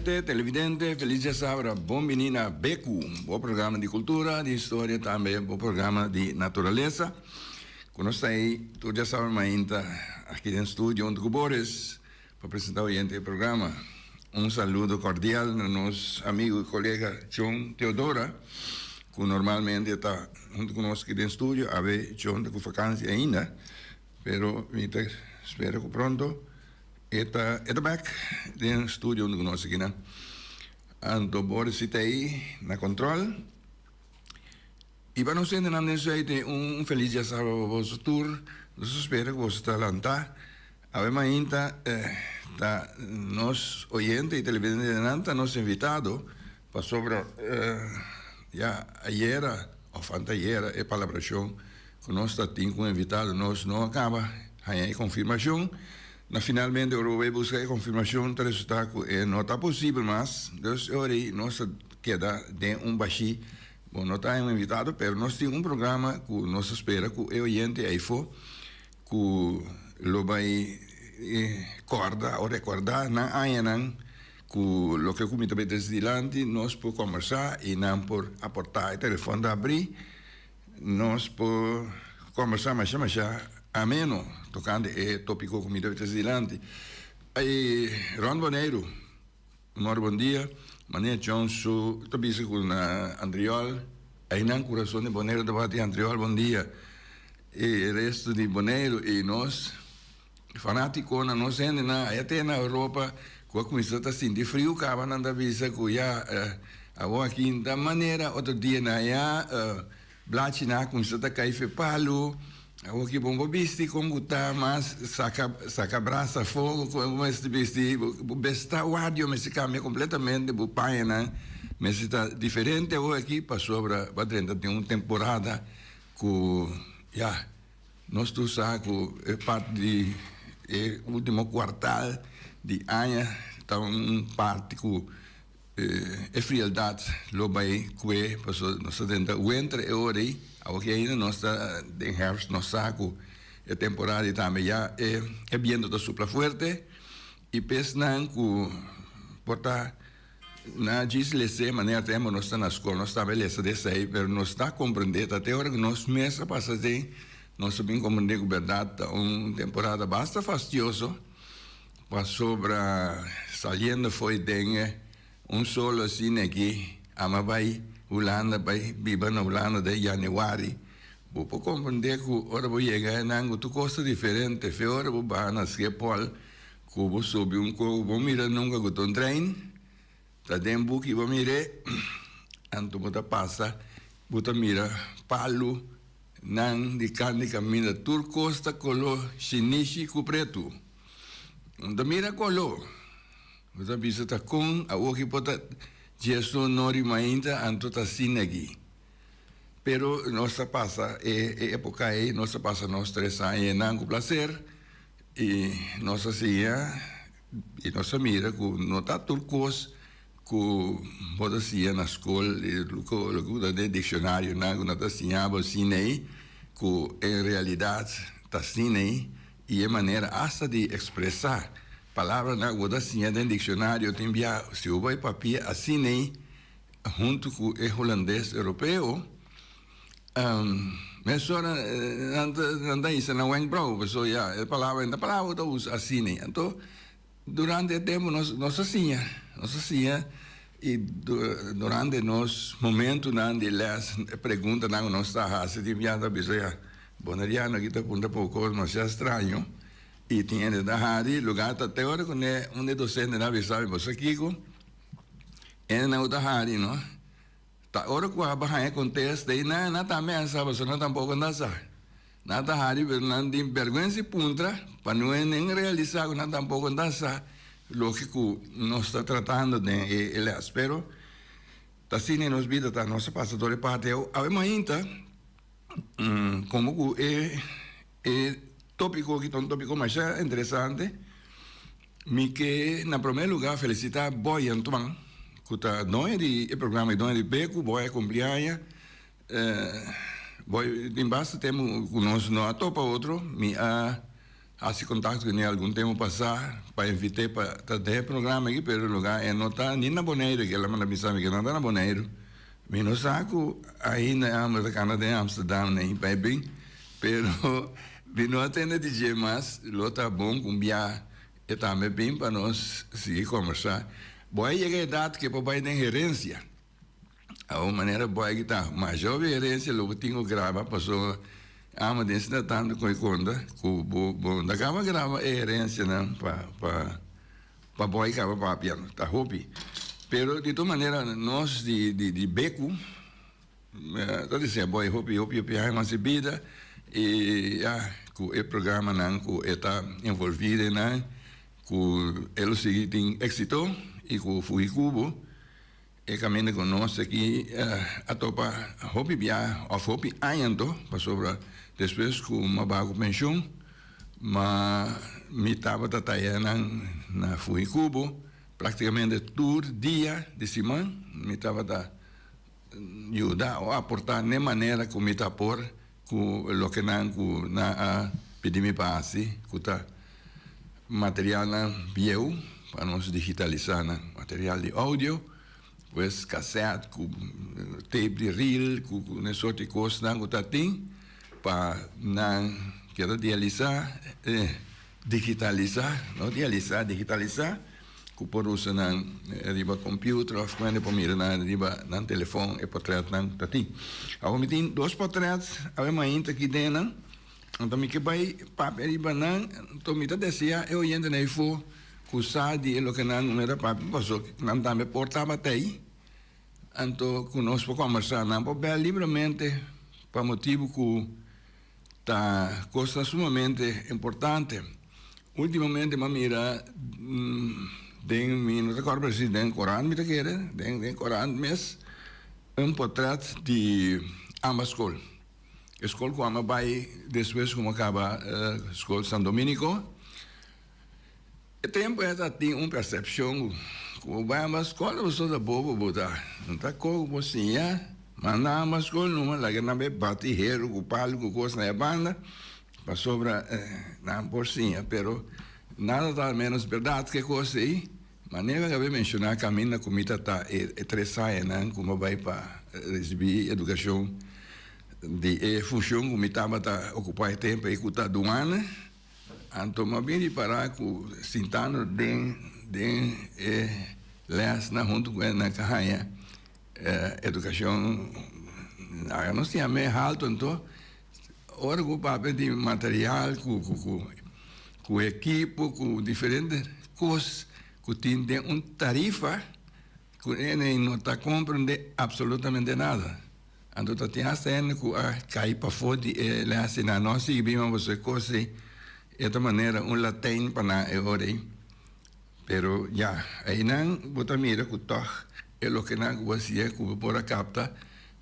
Oyente, televidente, feliz djasabra. Bon bini na Beku, bo programa di cultura, di historia, tambe bo programa di naturalesa. Cu nos ta ey tur djasabra mainta aki den studio hunto cu Boris pa presenta oyente e programa. Un saludo cordial na nos amigo y colega John Theodora, cu normalmente ta hunto cu nos aki den studio. Awe John ta cu vakantie ainda, pero mi ta spera cu pronto E ta e ta bek den studio unda ku nos akinan. Anto Boris si ta ei na control. I pa nos hendenan den Zuid un felis dia sabado pa boso tur. Nos ta spera ku boso ta lanta. Awe mainta ta nos oyente i televidentenan ta nos invitado pasobra ya ayera òf antayera e palabrashon Ku nos ta tin ku invitado nos no a kaba haña e konfirmashon. Na finalmente ora bo bai buska e konfirmashon ta resulta ku e no ta posibel mas. Dus e ora ei nos ta keda den un bashí. Bo no ta haña un invitado pero nos tin un programa ku nos ta spera ku e oyente eifo ku lo bai kòrda o rekòrdá nan añanan ku loke ku mi ta bai trese dilanti nos por kòmbersá i nan por aportá. E telefòn ta abrí. Nos por kombersá masha masha ameno tokante e topiko ku mi ta trese dilanti. I rònt Boneiru, mor bon dia, manera John su ta bisa ku na Antriol, einan kurason di Boneiru ta bati Antriol bon dia. I e resto di Boneiru i nos fanatikonan, nos hendenan aya te na Europa ku a kuminsá ta sinti friu kaba nan ta bisa ku ya awor aki ta manera otro dia nan ya blachinan a kuminsá ta kai fe palu awor aki bo no por bisti kon ku ta mas saka saka brasa afó ku bo mester bisti bo besta guardia mester kambia kompletamente bo pañanan mester ta diferente awor aki pasobra bo a drenta den un temporada ku ya. Nos tur sa ku e parti di e ultimo kuartal di aña ta un parti ku e frieldat lo bai kue pasobra nos ta drenta winter e ora ei. Awoki ainda nos ta den herfst nos sa ku e temporada ei tambe ya e biento ta supla fuerte i pesnan ku por ta Na djis les'é manera tempu nos ta na skol nos tambe lesa di esei, pero nos ta komprendé ta te ora ku nos mes a pasa den nos a bin komprendé ku bèrdat ta un temporada basta fastioso pasobra saliendo fo'i den un solo asina aki ama bai Hulanda bai biba na Hulanda den yanüari bo por komprendé ku ora bo yega einan ku tur kos ta diferente fe ora bo baha na Schiphol Ku bo subi un ko ku bo mira nunka ku ta un trein, ta den buki bo mir'é, anto bo ta pasa, bo ta mira palu nan di kant di kaminda, tur kos ta koló shinishi ku pretu. Bo ta mira koló, bo ta bisa ta kon awoki por ta djesun nori mainta anto ta asina aki. Pero nos ta pasa e epoka ei, nos ta pasa nos tres aña einan ku plaser. I nos a siña i nos a mira ku no ta tur kos ku bo ta siña na skol i loke ku ta den dikshonarionan ku nan ta siña bo asina ei ku en realidat ta asina ei i e manera asta di ekspresá palabranan ku bo ta siña den dikshonario tin bia si bo bai papia asina ei huntu ku e hulandes europeo. Mesora nan ta nan ta hisa nan wenkbrauw paso ya e palabra e ta palabra ku ta usa asina ei. Anto durante e tempu nos nos a siña nos a siña i durante nos momentunan di lès e preguntanan ku nos ta hasi tin bia ta bisa ya boneriano aki ta puntra poko demasiado straño i tin hende ta hari lugar ta te ora ku ne un di e dosentenan a bisa mi bo sa kiko hendenan ku ta hari no. Ta ora ku aba haña kontesta ei nan nan tambe a sa pasobra nan tampoko no a sa. Nan ta hari pero nan tin bèrgwensa i puntra pa no e nen realisá ku nan tampoko no a sa loke ku nos ta tratando den e lès. Pero ta asina nos bida ta, nos a pasa dor e parti ei. Awe mainta komo ku e E tópiko aki ta un tópiko masha interesante. Mi ke na promé lugá felisitá Boy Antoine ku ta doño di e programa i doño di Beku. Boy a kumpli aña. Boy tin basta tempu ku nos no a topa otro. Mi a. hasi kontakto kuné algun tempu pasá pa invit'é pa ta den e programa aki, pero lugá e no ta ni na Boneiru, el a manda bisa mi ku e no ta na Boneiru. Mi no sa ku ainda e homber ta kanda den Amsterdam nei bai bin, pero mi no a tende di dje mas. Lo ta bon ku un bia e tambe bin pa nos sigui kombersá. Bo a yega edat ke por bai den herensia. Awor manera bo a kita masha hopi herensia lo bo tin ku graba pasobra amo den asina tantu ku e konta ku bo bo no ta kaba graba e herensianan pa pa pa bo a kaba papia ta hopi. Pero di tur manera nos di di di Beku ta desea bo e hopi hopi hopi aña mas di bida i ya ku e programanan ku e ta envolvi den nan ku e lo sigui tin éksito i ku Fuhikubo E kaminda ku nos aki a topa hopi bia òf hopi aña anto, pasobra despues ku mi a baha ku penshun, ma mi tabata taya nan na Fuhikubo praktikamente tur dia di siman mi tabata yuda o aportá n'e manera ku mi ta por ku loke nan ku nan a pidi mi pa hasi ku ta materialnan bieu pa nos digitalisá nan, material di audio, pues kasèt ku tape di reel ku e sort di kosnan ku ta tin pa nan keda dialisá, digitalisá, no dialisá, digitalisá. Ku por usa nan riba computer of ku hende por mira nan riba nan telefon e portretnan ta tin. Awor mi tin dos portret awe mainta aki den nan, anto mi ke bai papia riba nan, anto mi ta desea e oyentenan eyfo ku sa di e loke nan mi ta papia paso nan tambe por tabata ey, anto ku nos por kombersa nan por bel libremente pa motibu ku Ta kosnan sumamente importante. Ultimamente m'a mira den mi no ta kòrda presis den korant mi ta kere, den den korant mes un portret di amba skol. E skol ku amba bai despues ku m'a kaba skol San Dominico. E tempu e ta tin un persepshon ku bo bai amba skol bo ta bobo bo ta no ta ko ku bo siña manda amba skol numa laga nan bai bati heru ku palu ku kos na e banda pasobra nan por siña pero nada ta menos bèrdat ke kos ei manera ku a menshoná kaminda ku mi ta ta e tres añanan ku mi a bai pa risibí edukashon di e funshon ku mi tabata okupá e tempu ei ku ta duana. Anto m'a bin ripará ku sintando den den e lèsnan huntu ku nan ka haña edukashon nan no siña me haltu anto ora ku papia di material ku ku ku ku ekipo ku diferente kos ku tin den un tarifa ku e no ta komprendé apsolutamente nada. Anto ta tin hasta hende ku a kai pafó di e lès i nan no a sigui bin mas pasobra e kos ei e ta manera un latijn pa nan e ora ei. Pero ya, einan bo ta mira ku tòg e lokenan ku bo a siña ku bo por a kapta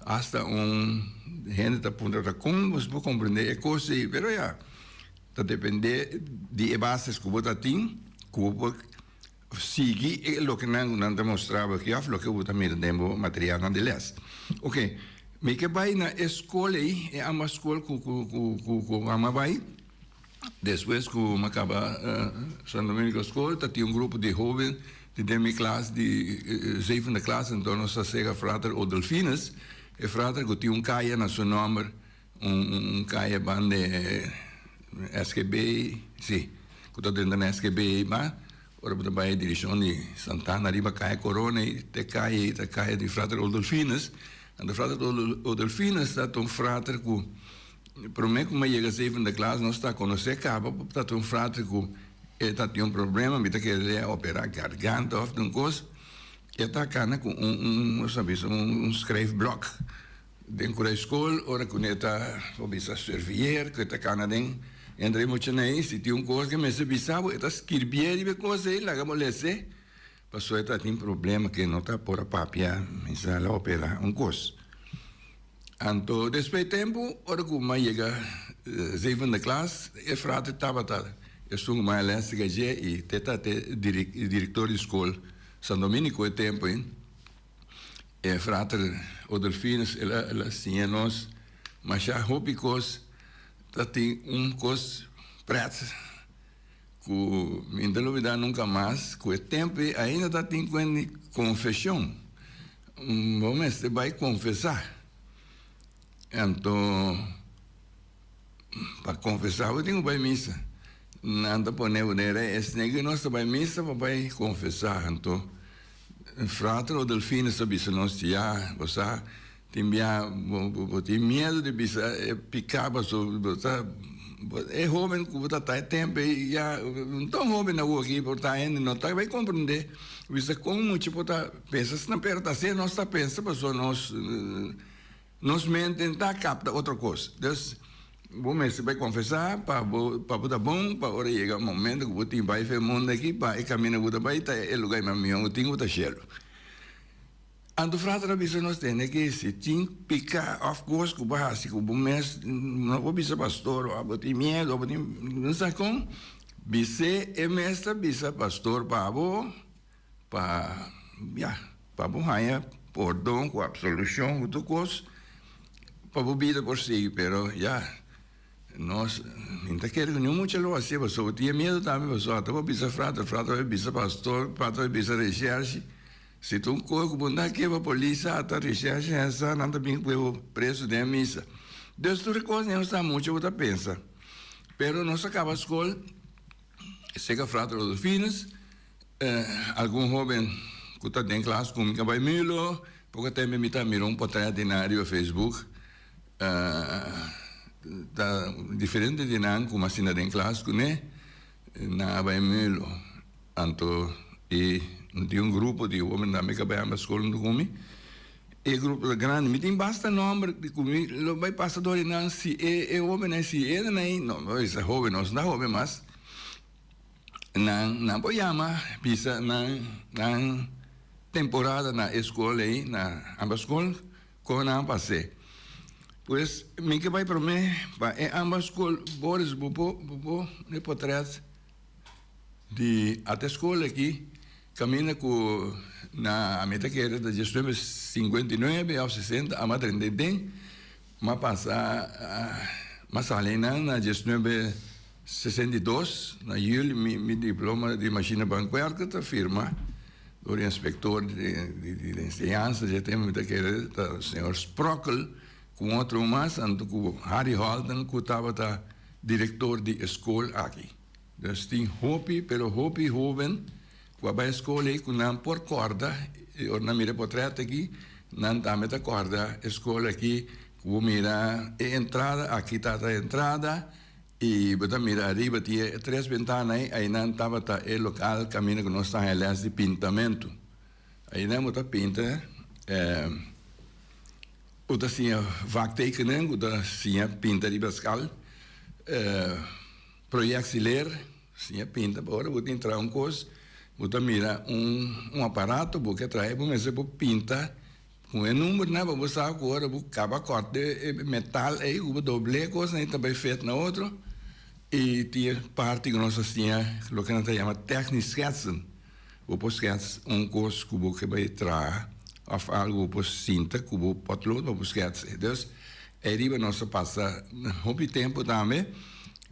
hasta un hende ta puntra ta kon bo por komprendé e kos ei. Pero ya, ta dependé di e bases ku bo ta tin ku bo por Sigui e lokenan ku nan ta mostra bo aki òf loke bo ta mira den bo materialnan di lès. Oke, mi ke bai na e skol ei, e ambas skol ku ku ku ku ku amo a bai. Despues ku mi a kaba San Dominico School ta tin un grupo di hoben di den mi klas di zevende klas, anto nos ta sega Frater Odolfinus, e frater ku tin un kaya na su nòmber. Un kaya ban de SGB, si, ku ta drenta na SGB ma ora bo ta bai direkshon di Santana riba kaya Korona ei te kaya ei ta kaya di Frater Odolfinus. Anto Frater Odolfinus ta un frater ku promé ku mi a yega zevende klas nos ta konosé kaba ta un frater ku e ta tin un problema mi ta kere a operá garganta òf un kos e ta kana ku un un un schrijfblok. Den kura e skol, ora ku ne ta por bisa surveer, ku e ta kana den entre e muchanan ei, si tin un kos ku e mester bisa bo, e ta skirbié riba e kos ei, laga bo les'é, pasobra e ta tin problema ku e no ta por a papia, mester a operá un kos. Anto despues di tempu, ora ku mi a yega zevende klas, e frater tabata esun ku mi a lès dje i te ta te direktor di skol San Dominico e tempu ei. E frater Odolfinus el a el a siña nos masha hopi kos, ta tin un kos pret. Ku mi no ta lubidá nunka mas ku e tempu ei ainda ta tin kuen di konfeshon. Bo mester bai konfesá. Anto pa konfesá bo tin ku bai misa. Nan ta pone bo den rei. Esne ku nos ta bai misa pa bai konfesá. Anto frater Odelfinus ta bisa nos, Ya, bo sa Tin bia bo tin miedu di bisa e piká pasobra bo ta e hóben ku bo ta ta e tempu ei ya un ton hóben awor aki por ta hende no ta bai komprendé bisa kon mucha por ta pensa asina pero ta asina nos ta pensa pasobra nos nos mente no ta kapta otro kos dus bo mester bai konfesá pa bo pa bo ta bon pa ora yega momento ku bo tin bai fe mundu aki pa e kaminda ku bo ta bai ta e lugá mas mihó ku tin ku ta shelu. Anto frater a bisa nos tende ke si tin pika of kos ku bo hasi ku bo mes no por bisa pastor of bo tin miedu of bo tin no sa kon bis'é e mes ta bisa pastor pa bo pa ya pa bo haña pordon ku absolushon ku tur kos pa bo bida por sigui pero ya nos mi ta kere ku niun mucha lo hasié pasobra bo tin e miedu tambe pasobra ata bo bisa frater frater a bai bisa pastor pastor a bai bisa reshershe. Si ta un kos ku bo no a keba polis sa ta reshershe hen sa nan ta bin pue bo preso den e misa. Dus tur e kos nos ta mucha bo ta pensa. Pero nos a kaba skol seka frater Rodolfinus algun hoben ku ta den klas ku mi ka bai Milo poko tempo mi ta mira un potret di nan riba Facebook ta diferente di nan ku mi a sinta den klas kuné nan a bai Milo. Anto e tin un grupo di hoben tambe ku a bai amba skol huntu ku mi. E grupo ta grandi. Mi tin basta nòmber di ku mi lo bai pasa dor di nan si e e hobennan si e nan ei, no mi bisa hoben, nos no ta hoben mas. Nan nan por yama bisa nan nan temporada na e skol ei, na amba skol, kon nan a pas'é. Pues mi ke bai promé pa e amba skol. Boris, bo por bo por e potrèt? Di ata skol aki kaminda ku na mi ta kere ta diesnuebe sinkuenta i nuebe òf sesenta ama drenta i den m'a pasa m'a sali nan na diesnuebe sesenta i dos na juli mi mi diploma di mashina bankwerker ta firma dor di inspektor di di enseñansa dje tempu mi ta kere ta señor Sprockel ku un otro mas anto ku Harry Holten ku tabata direktor di e skol aki. Dus tin hopi, pero hopi hoben ku a bai skol ei ku nan por kòrda, i ora nan mira e potrèt aki, nan tambe ta kòrda e skol aki ku bo mira e entrada, aki ta ta e entrada, i bo ta mira ariba tin e tres bentana ei, einan tabata e lokal kaminda ku nos ta haña lès di pintamentu. Einan bo ta pinta, bo ta siña vaktekenen, bo ta siña pinta riba skal. Proyectie leer, siña pinta, pa ora bo tin traha un kos, bo ta mira un un aparato bo ke traha i bo mester por pinta ku e numbernan pa bo sa ku ora bo kaba kòrta e metal ei ku bo dobl'é kosnan ei ta bai fet na otro i tin e parti ku nos a siña loke nan ta yama technisch schetsen, bo por skets un kos ku bo ke bai traha òf algu bo por sinta ku bo potlood pa bo skets e. Dus ei riba nos a pasa hopi tempu tambe.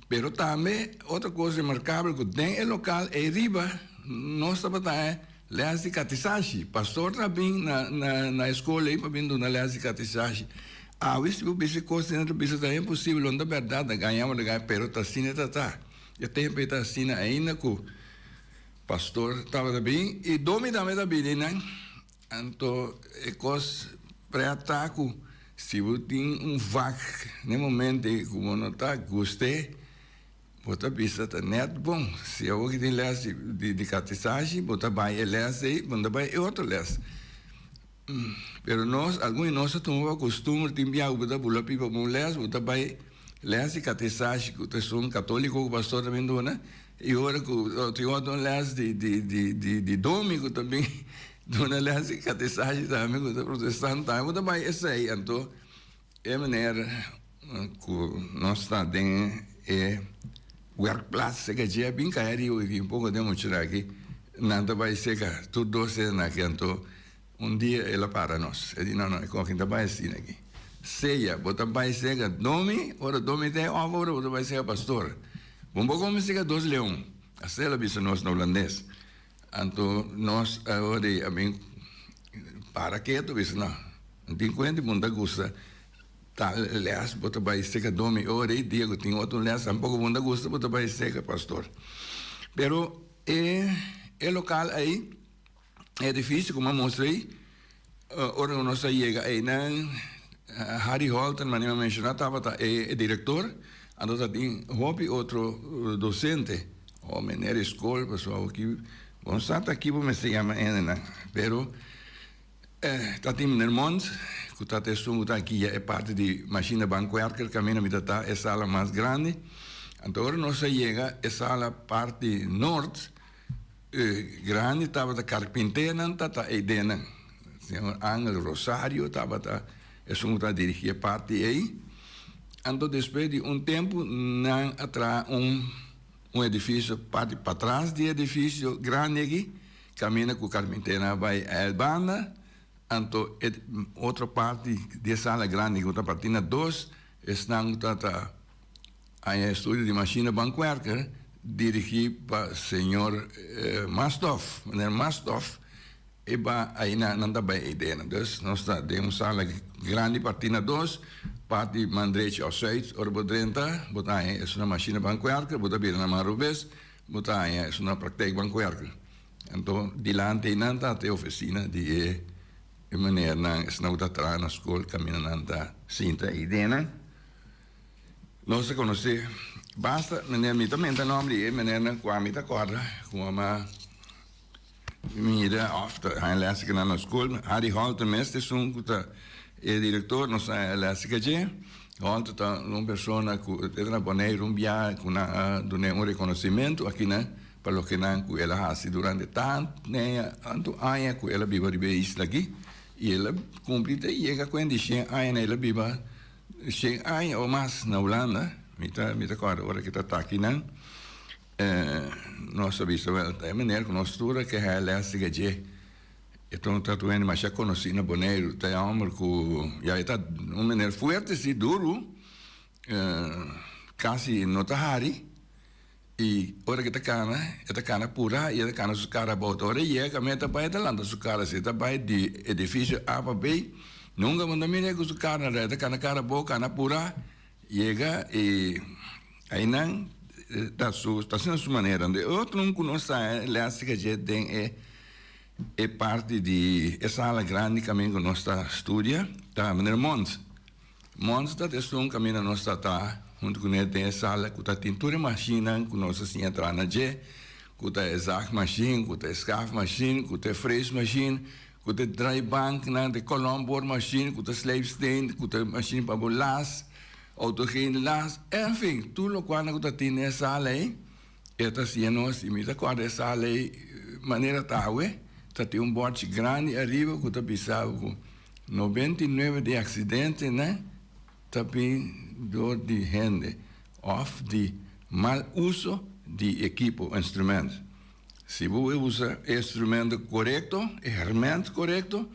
Pero tambe otro kos remarkabel ku den e lokal ei riba nos tabata haña lès di katisashi. Pastor ta bin na na na e skol ei pa bin duna lès di katisashi. Awe si bo bisa e kos asina ta bisa ta imposibel, no ta bèrdat, ta gaña bo ta gaña, pero ta asina ta ta. E tempu ei ta asina ainda ku pastor tabata bin i domi tambe ta bini nan. Anto e kos preta ku si bo tin un vak n'e momento ei ku bo no ta gust'é, bo ta bisa ta nèt bon. Si awor ki tin lès di katisashi, bo ta bai e lès ei, bo no ta bai e otro lès. Pero nos, algun di nos a tuma pa kustumber tin biaha ku bo ta bula pipa pa un lès, bo ta bai lès di katisashi ku ta esun katoliko ku pastor ta bin duna, i ora ku tin otro lès di domi ku ta bin Duna les di katesashi tambe ku ta protestant tambe bo ta bai esei anto e meneer ku nos ta den e werkplaats seka dje a bin kai ariba aki un poko den muchanan aki nan ta bai seka tur dos esnan aki anto un dia el a para nos e di no no e kon aki ta bai asina aki sea bo ta bai seka domi ora domi ta e òf ora bo ta bai seka pastor bo no por kome seka dos leon. Asina el a bisa nos na hulandes. Anto nos a ora a bin para ketu bisa no, no tin kuenta bo no ta gusta tal les bo ta bai seka domi ora ei dia ku tin otro les tampoko bo no ta gusta bo ta bai seka pastor. Pero e e lokal ei e edifisio ku mi a mustra ei ora ku nos a yega einan Harry Holten manera mi a menshoná tabata e direktor anto ta tin hopi otro dosente o meneer di skol pasobra awor bo no sa ta ki bo mester yama hendenan pero ta tin meneer Mont ku ta esun ku ta guia e parti di mashina bankwerker kaminda mi ta ta e sala mas grandi anto ora nos a yega e sala parti nort. E grandi tabata karpinternan ta ta eidennan. Señor Angel Rosario tabata esun ku ta dirigí e parti ei. Anto despues di un tempu nan a traha un un edifisio parti patras di e edifisio grandi aki, kaminda ku karpinternan a bai el banda. Anto e otro parti di e sala grandi ku ta parti na dos, esnan ku ta ta. Aña estudio di mashina bankwerker dirigí pa señor Mastof, meneer Mastof, e ba aina nan ta bai eidena. Dus nos ta den un sala grandi partí na dos, parti man drechi òf sùit. Ora bo drenta bo ta haña esun na mashina bankwerker, bo ta bira na man robes bo ta haña esun na praktijk bankwerker. Anto dilanti einan ta e ofisina di e meneernan esnan ku ta traha na skol kaminda nan ta sinta eidena. Nos a konosé basta meneer, mi ta menta nòmber di e meneernan ku ami ta kòrda ku mama mira òf ta haña lès ku nan na skol. Harry Holter mes ta esun ku ta e direktor, nos a haña lès ku dje. Holter ta un persona ku e ta na Boneiru un biaha ku nan a dun'é un rekonosimentu akinan pa loke nan ku el a hasi durante tantu aña ku el a biba riba e isla aki. I el a kumpli te yega kuenta di shen aña el a biba. Shen aña o mas na Hulanda, mi ta mi ta kòrda ora ki ta taki nan, nos a bisa wèl ta e manera ku nos tur a keha e lès di dje. E ta un tatuende masha konosí na Boneiru, ta e hòmber ku ya e ta un manera fuerte si, duru, kasi no ta hari. I ora ku e ta kana, e ta kana purá i e ta kana su kara abou. Ta ora e yega kaminda e ta bai, e ta lanta su kara. Si e ta bai di edifisio A pa B, nunka bo no ta mira ku su kara na rei. E ta kana kara abou, kana purá, yega i einan ta su ta asina su manera. E otro un ku nos sa lès di dje den e e parti di e sala grandi kaminda ku nos ta studia ta meneer Mons. Mons ta esun kaminda nos ta ta huntu kuné den e sala ku ta tin tur e mashinnan ku nos a siña traha na dje, ku ta e zaagmashin, ku ta e skaafmashin, ku ta e freesmashin, ku ta e draaibanknan, ta e kolomboormashin, ku ta slijpsteen, ku ta e mashin pa bo las, autogeen las, enfin, tur lokualnan ku ta tin den e sala ei, e ta siña nos. I mi ta kòrda e sala ei manera ta awe, ta tin un bòrchi grandi ariba ku ta bisa bo ku. 99 di aksidentenan ta bin dor di hende òf di mal uso di ekipo, instrument. Si bo usa e instrumento korekto, e hèrmènt korekto,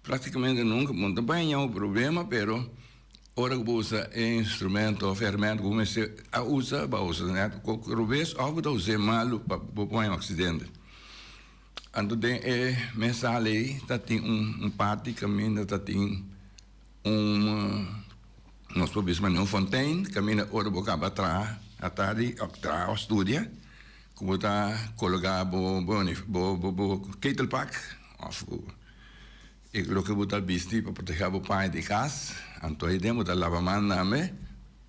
praktikamente nunka bo no ta baña un problema, pero ora ku bo usa e instrumento òf hèrmènt ku bo mester a usa, bo a usa nèt robes òf bo ta us'é malu pa bo por haña un aksidente. Anto den e mes sala ei ta tin un parti kaminda ta tin un, nos por bisa manera un fontein, kaminda ora bo kaba traha atardi òf traha òf studia, ku bo ta kologá bo bo ketelpak òf e loke bo ta bisti pa protegá bo paña di kas. Anto ei den bo ta laba man tambe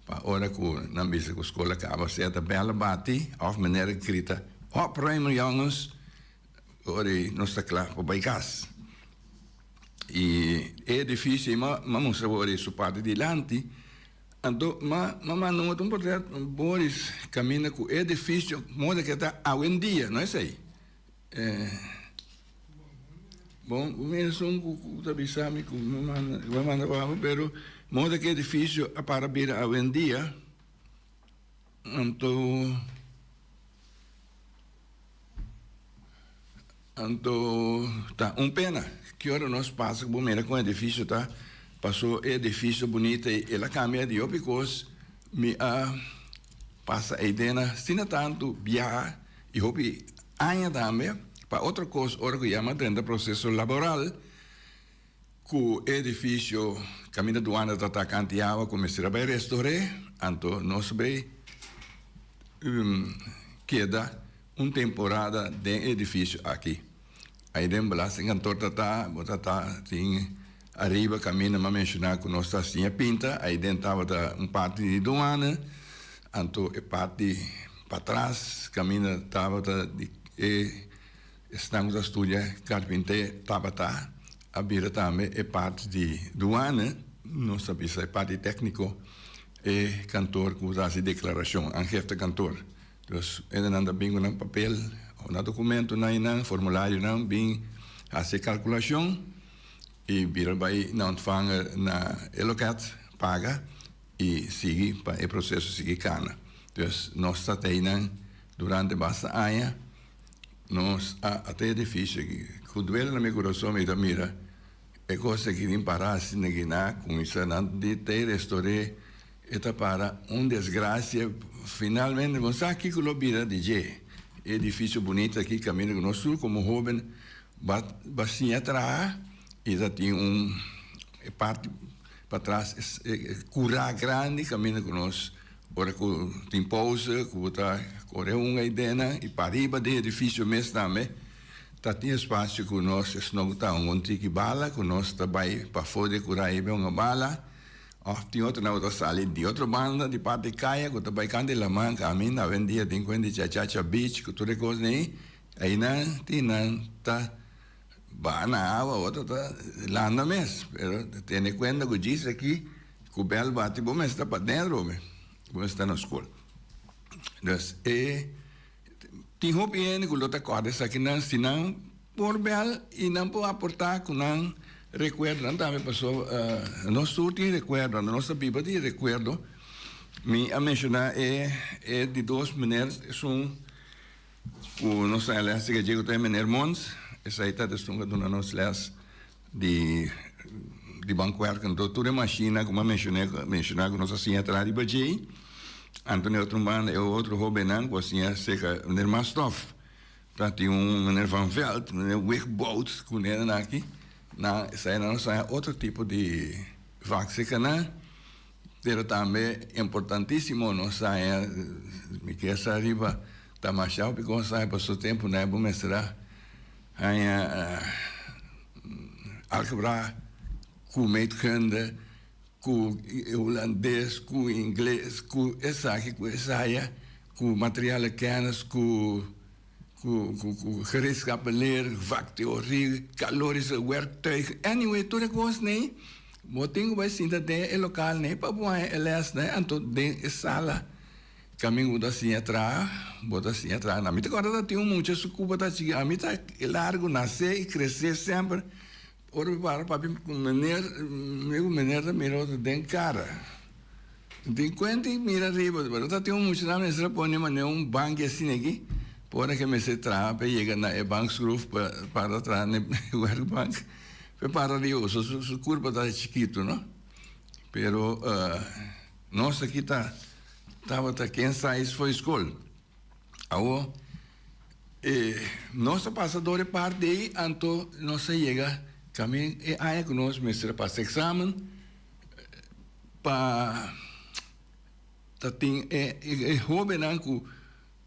pa ora ku nan bisa ku skol a kaba sea ta bèl a bati òf manera grita, Opruimen jongens, ora ei nos ta kla pa bai kas. I e edifisio ei m'a mustra bo ora ei su parti dilanti, anto m'a manda un otro portret Boris kaminda ku e edifisio moda ke ta awendia, no esei? Bon, bo mira esun ku ta bisa mi ku mi manda, mi manda pa bo, pero moda ke edifisio a para bira awendia, anto. Anto ta un pena ki ora nos pasa ku bo mira kon edifisio ta paso e edifisio bunita ei el a kambia di hopi kos mi a pasa ei den asina tantu biaha. I hopi aña tambe pa otro kos ora ku ya m'a drenta proseso laboral ku e edifisio kaminda duana ta ta kanti awa ku mester a bai restor'é, anto nos bai keda un temporada den e edifisio aki. Ai den belastingkantoor ta ta, bo ta ta tin ariba kaminda m'a menshoná ku nos ta siña pinta, ai den tabata un parti di duana, anto e parti patras kaminda tabata di e esnan ku ta studia karpinté tabata a bira tambe e parti di duana, nos ta bisa e parti tékniko, e kantoor ku ta hasi deklarashon, aangiftekantoor. Dus hendenan ta bin ku nan papel òf nan dokumentonan i nan formularionan bin hasi e kalkulashon i bira bai na ontvanger na e loket paga i sigui pa e proseso sigui kana. Dus nos ta ta einan durante basta aña nos a ata e edifisio aki. Ku duele na mi kurason mi ta mira e kos aki tin para asina aki nan a kuminsá nan di ta e restor'é. E ta para un desgracia. Finalmente bo sa kico lo bira di dje. E edificio bunito aki caminda cu nos tur como hoben ba ba siña traha y ta tin un e parti patras e cura grandi caminda cu nos ora cu tin pauze cu bo ta core un aydena y pariba den edificio mes tambe ta tin espacio cu nos esno cu ta un tiki bala cu nos ta bay pafo di e cura ayi bay hunga bala. Òf tin otronan ku ta sali di otro banda di parti kaya ku ta bai kanta di laman kaminda awendia tin kuenta di Chachacha Beach ku tur e kosnan ei, einan tin nan ta baha na awa otro ta landa mes pero tene kuenta ku djis aki ku bèl bati bo mester ta paden robe bo mester ta na skol. Dus e tin hopi hende ku lo ta kòrda esakinan si nan Por bel y nan por aporta cu nan recuerdonan tambe paso nos tur tin recuerdo, nos ta biba di recuerdo. Mi a menciona e e di dos meneer esun cu nos ta les di gallego ta e meneer Mons, esai ta esun cu a duna nos les di di bankwerk. Enton tur e mashina cu mi a menciona menciona cu nos a siña traha riba djey. Anto na e otro banda e otro hobennan cu a siña cerca meneer Mastof. Ta tin un meneer Van Veld, meneer Wigbout ku nenen aki, nan esei nan a saña otro tipo di vak seka nan, pero tambe importantisimo nos saña, mi kier sa riba ta masha hopi kos saña pasobra tempu nan bo mester a haña algebra ku meetkunde, ku hulandes, ku ingles, ku esaki, ku esaya, ku materiale kennis, ku ku ku ku gereedschappenleer, vaktheorie, calorische werktuigen, anyway tur e kosnan bo tin ku bai sinta den e lokalnan pa bo haña e lèsnan anto den e sala kaminda bo ta siña traha bo ta siña traha. Mi ta kòrda ta tin un mucha su kuba ta chiki ami ta largu nase i krese semper. Ora mi para papia ku meneer, mi ku meneer ta mira otro den kara. Mi tin kuenta i mira riba, pero ta tin un muchanan mester a pone manera un banki asina aki, pa ora ke mester traha pa e yega na e bankschroef pa para traha na e werkbank, pa e para riba, so su kurpa ta chikitu no. Pero nos aki ta tabata ken sais for skol. Awor, e nos a pasa dor e parti ei, anto nos a yega kamin e aña ku nos mester a pasa eksamen pa ta tin e e hobennan ku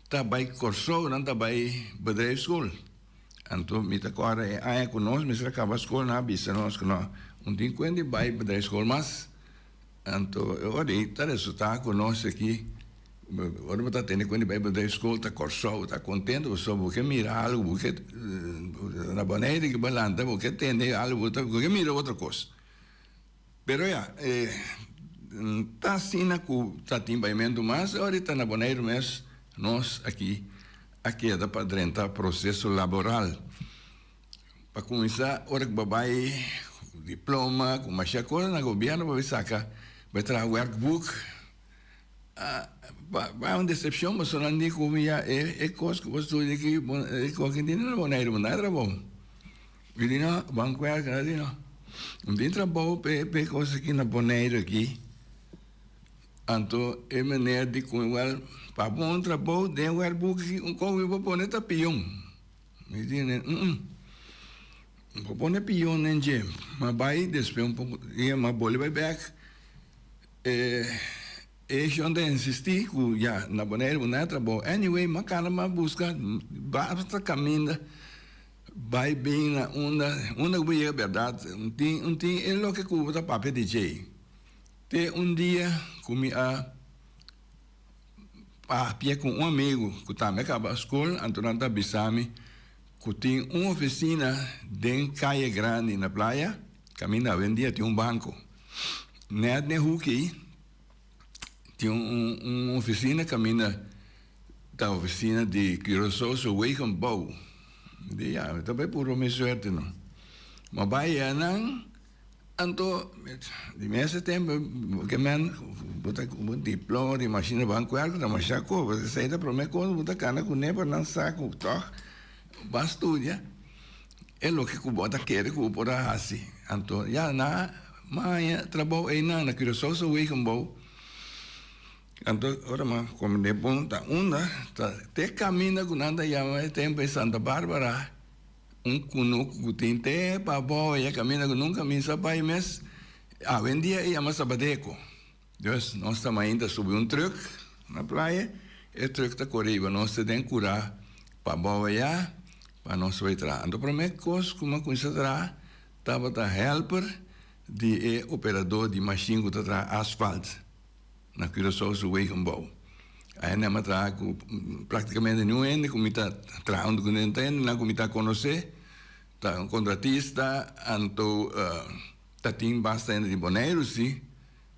ta bai Kòrsou, nan ta bai bedrijfschool. Anto mi ta kòrda e aña ku nos mester a kaba skol, nan a bisa nos ku no un tin kuenta di bai bedrijfschool mas. Anto e ora ei ta resultá ku nos aki, ora bo ta tende kuenta di bai bedrijfschool ta Kòrsou, ta kontento pasobra bo ke mira algu, bo ke na Boneiru ke bo lanta bo ke tende algu, bo ke mira otro kos. Pero ya, ta asina ku ta tin baimentu mas, e ora ei ta na Boneiru mes nos aki a keda pa drenta proseso laboral. Pa kuminsá, ora ku bo bai ku diploma, ku masha kos na gobièrnu bo bai saka, bai traha wèrkbuk, bai un desepshon pasobra nan di ku mi ya e kos ku bo studia aki, e kos aki tin na Boneiru, bo no hay trabou. Mi di no, ban kuèrk, nan di no. No tin trabou pa e kos aki na Boneiru aki. Anto e meneer di ku mi, Wèl, pa bo un trabou den werkboek aki, un kon mi por pone ta pion. Mi di ne, Mm-mm, no por pone pion den dje. M'a bai despues un poko dia m'a boli bai bèk. E e shon ta insistí ku ya, na Boneiru bo no a trabou. Anyway, m'a kana m'a buska basta kaminda bai bin na unda, unda ku bo yega bèrdat un tin un tin e loke ku bo ta papia di dje. Te un dia ku mi a papia ku un amigu ku tambe a kaba skol, anto nan ta bisa mi ku tin un ofisina den Kaye Grandi na Playa, kaminda awendia tin un banko. Nèt den huki tin un ofisina kaminda ta ofisina di Curaçaose Wegenbouw. Mi di ya, mi ta bai puru mi suerte no. Mi a bai nan. Anto, di mes tempu ke men bo ta ku bo diploma di mashina bankwerk ta masha ko, pasobra esei ta prome kos bo ta kana kuné pa nan sa ku tòg bo a studia e loke ku bo ta kere ku bo por a hasi. Anto ya nan a haña trabou einan na Curaçaose Wegenbouw. Anto ora mi a komprendé bon ta unda ta te kaminda ku nan ta yama e tempu ei Santa Barbara. Un kunuku ku tin te pa abou e kaminda ku nunka mi sa bai mes. Awendia e yama Sabadeko. Dus nos ta mainta subi un trùk na playa, e trùk ta kore riba nos te den kurá pa abou ayá pa nos bai traha. Anto promé kos ku mi a kuminsá traha tabata hèlper di e operadó di mashin ku ta traha asfalt. Na Curaçao su wegenbouw. Aya nan a traha ku praktikamente niun hende ku mi ta traha huntu ku nan ta hendenan ku mi ta konosé, ta un kontratista, anto ta tin basta hende di Boneiru si,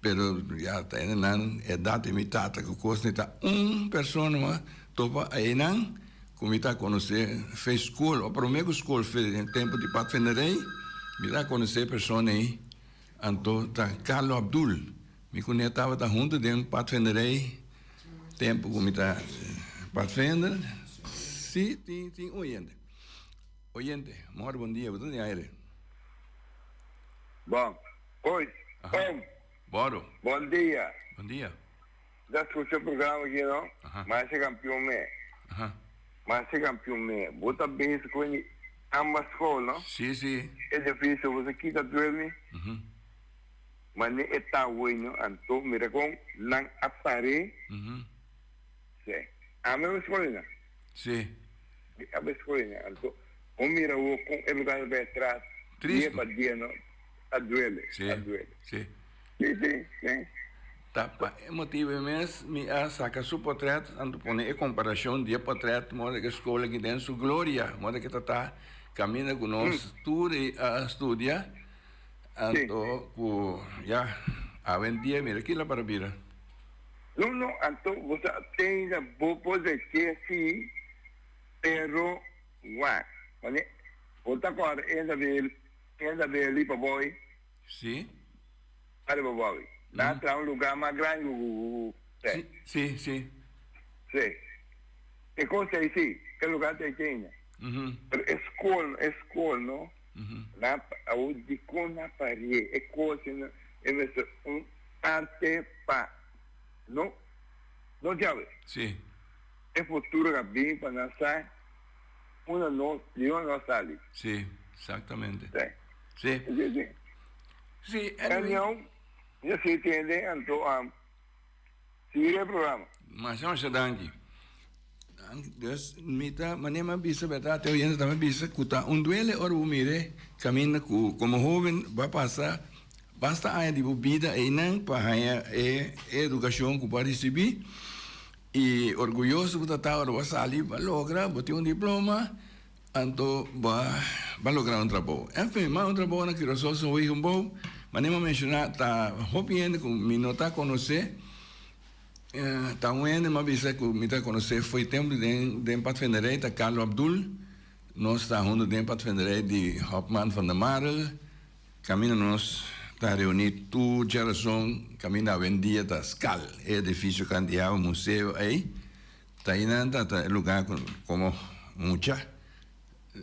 pero ya ta hendenan edat di mi tata ku kos ni ta un persona mas topa einan ku mi ta konosé fe skol o promé ku skol fe den tempu di padvinderij mi ta konosé persona ei. Anto ta Carlo Abdul. Mi ku ne tabata huntu den padvinderij tempu ku mi ta padvinder. Si, tin tin oyente. Oyente, mor bon dia, bo ta den aire. Bon. Hoi, Om. Boro. Bon dia. Bon dia. Ta scucha programa aki no? Masha campeon me. Masha campeon me. Bo ta bezig cu e ambas school no? Si, si. Edificio bo sa kita duermi? Mane e ta bueno anto mira con nan a pare. Si. Ami a school na. Si. Mi a school na anto bo mira awo con e lugar ta bay atras. Tristo. Dia pa dia no. A duele. Si. A duele. Si. Si, si, si. Ta pa e motibu ei mes mi a saka su potret, anto pone e komparashon di e potret moda ku e skol aki den su gloria, moda ku ta ta kaminda ku nos tur ei a studia, anto ku ya awendia mira kila para bira. No, no, anto bo sa teinda bo por deke si, pero wak, wanneer bo ta kòrda enda beli pa boy. Si. Ariba Bobi. Nan a traha un lugar mas grandi ku te. Si, si. Si. E kos ei si, e lugar ta ei tene. Pero e skol, e skol no, nan a awor dikon nan a parié e kos ei e mester un arte pa no, no djawe. Si. E futuro ka bin pa nan sa unda nos, di unda nos sali. Si, exactamente. Si. Si. Si, si. Si, anyway. Anyhow, mi a sigui tende, anto sigui e programa. Masha masha danki. Dus mi ta manera mi a bisa berdad te oyente tambe bisa ku ta un duele ora bo mire kaminda ku komo hoben bo a pasa basta aña di bo bida einan pa haña e edukashon ku bo a risibí i orguyoso bo ta ta ora bo a sali bo a logra bo tin un diploma. Anto bo a logra un trabou. Enfin, mas un trabou na Curaçao so hoy un bou. Manera mi a menciona ta hopi hende cu mi no ta conoce. Ta un hende mi a bisa cu mi ta conoce fo'i tempo den den padvinderij ta Carlo Abdul. Nos ta hunto den padvinderij di Hopman van der Marel. Caminda nos ta reuni tur djarason caminda awendia ta Skal, e edificio candiaba museo ey. Ta einan ta ta e lugá ku komo mucha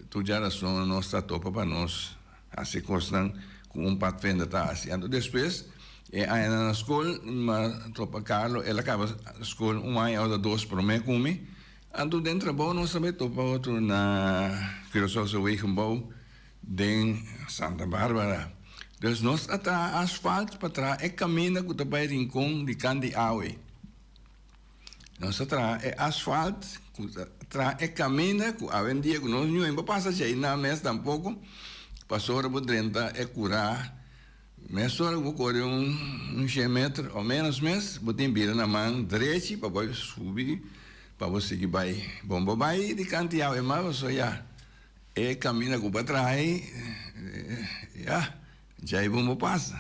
tur djarason nos ta topa pa nos hasi kosnan ku un padvender ta hasi. Anto despues E añanan na skol m'a topa Carlo, el a kaba skol un aña òf dos promé ku mi. Anto den trabou nos a bai topa otro na Curaçaose Wegenbouw den Santa Barbara. Dus nos a traha asfalt pa traha e kaminda ku ta bai Rincon di Kandi Awe. Nos a traha e asfalt ku ta traha e kaminda ku awendia ku nos ñoen por pasa djei nan mes tampoko pasobra bo drenta e kurá. Mesora ku bo kore un shen meter o ménos mes, bo tin bira na man drechi pa bo subi pa bo sigui bai. Bon, bo bai di kanti awe mas pasobra ya e kaminda ku bo a traha ei, ya, djai bon bo pasa.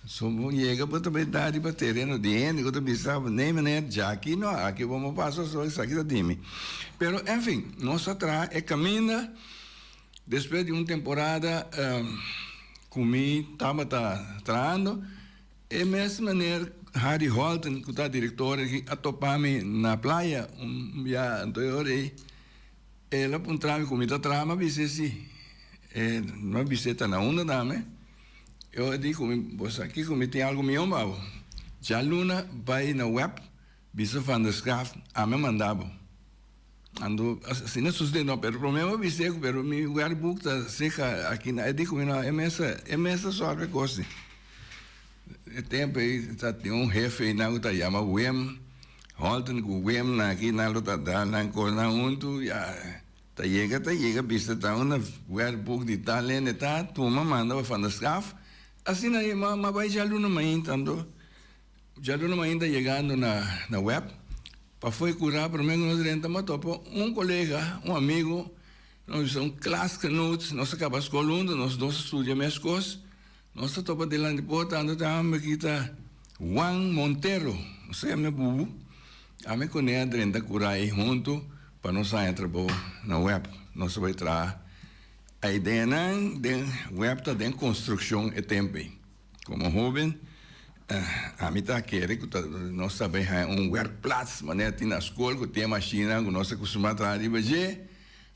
So bo yega bo ta bai da riba tereno di hende ku ta bisa bo, nee meneer, djaki no, aki bon bo pasa pasobra esaki ta di mi. Pero enfin, nos a traha e kaminda. Despues di un temporada ku mi tabata trahando, e mes meneer Harry Holten ku ta direktor aki a topa mi na playa un bia. Anto e ora ei el a puntra mi ku mi ta traha, mi a bis'é si. E mi a bis'é ta na unda tambe. E ora di ku mi, bo sa kiko mi tin algu mihó pa bo. Djaluna bai na web bisa Van der Schaaf ami a manda bo. Ando asina sucede no, pero prome mi a bis'é cu pero mi werkboek ta seca aki na, e di cu mi no, e mester, e mester solve e cos di. E tempo ey ta tin un hefe eynan cu ta yama Wim Holten cu Wim nan aki nan lo ta dal nan cosnan hunto, ya ta yega ta yega bisa ta unda werkboek di tal hende ta, tuma manda pa Van der Schaaf, asina ey ma bay djaluna mainta ando. Djaluna mainta yegando na na web pa fo'i cura prome cu nos drenta m'a topa un colega, un amigo, nos bisa un klasgenoot, nos a caba scol hunto, nos dos a studia mescos, nos ta topa dilanti porta anto ta homber aki ta Juan Montero, nos ta yama Bubu, ami cune a drenta cura ayi hunto pa nos haña trabou na web, nos a bay traha ayi den nan den web ta den construccion e tempo ey. Komo hóben, ami ta kere ku ta nos ta bai haña un werkplaats manera tin na skol ku tin e mashinnan ku nos ta kustumbrá traha riba dje.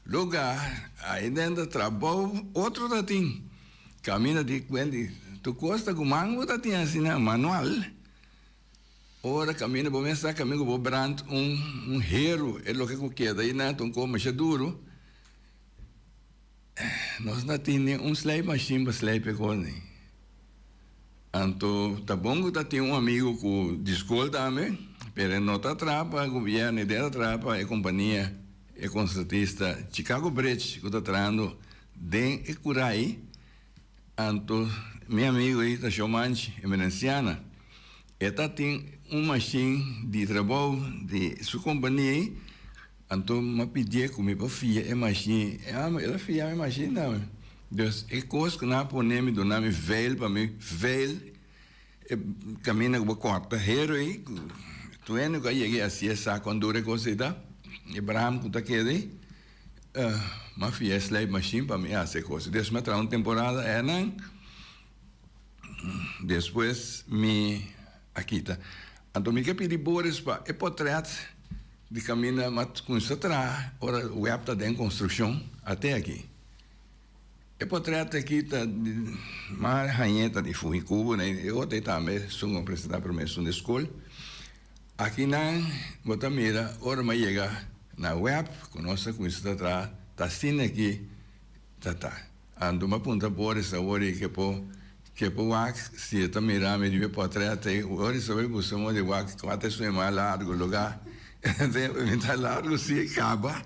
Lugá ai den ta trabou otro ta tin. Kaminda di kuenti tur kos ta ku man bo ta tin asina manual. Ora kaminda bo mes sa kaminda ku bo brand un un heru e loke ku keda einan ta un kos masha duru. Nos no tin ni un slijpmachine pa slijp e kos ni. Anto ta bon ku ta tin un amigu ku di skol tambe, pero e no ta traha pa gobierno, e ta traha pa e kompania, e kontratista Chicago Bridge ku ta trahando den e kurai. Anto mi amigu ei ta Shomanchi, emerenciana, e ta tin un machine di trabou di su kompania ei. Anto m'a pidié ku mi por fia e mashin. E amo, el a fia mi mashin tambe. Dus e kos ku nan a pone mi duna mi veil pa mi veil e kaminda ku bo kòrta heru ei, ku tur hende ku a yega ei a si'e sa kon duru e kos ei ta, e bram ku ta keda ei, m'a fia e slijpmashin pa mi hasi e kos ei. Dus mi a traha un temporada einan, despues mi a kita. Anto mi ke pidi Boris pa e potrèt di kaminda m'a kuminsá traha ora web ta den konstrukshon ate aki. E potrèt aki ta di m'a hañ'é ta di Fujikubo na e otro ei tambe esun ku a presentá promé esun di skol. Akinan bo ta mira ora m'a yega na web ku nos a kuminsá ta traha ta asina aki ta ta. Anto m'a puntra Boris awor i ke por ke por wak si e ta mira mi riba e portret ei. Boris a bai buska modo di wak kua ta esun e mas largo lugá. Mi ta largo si kaba,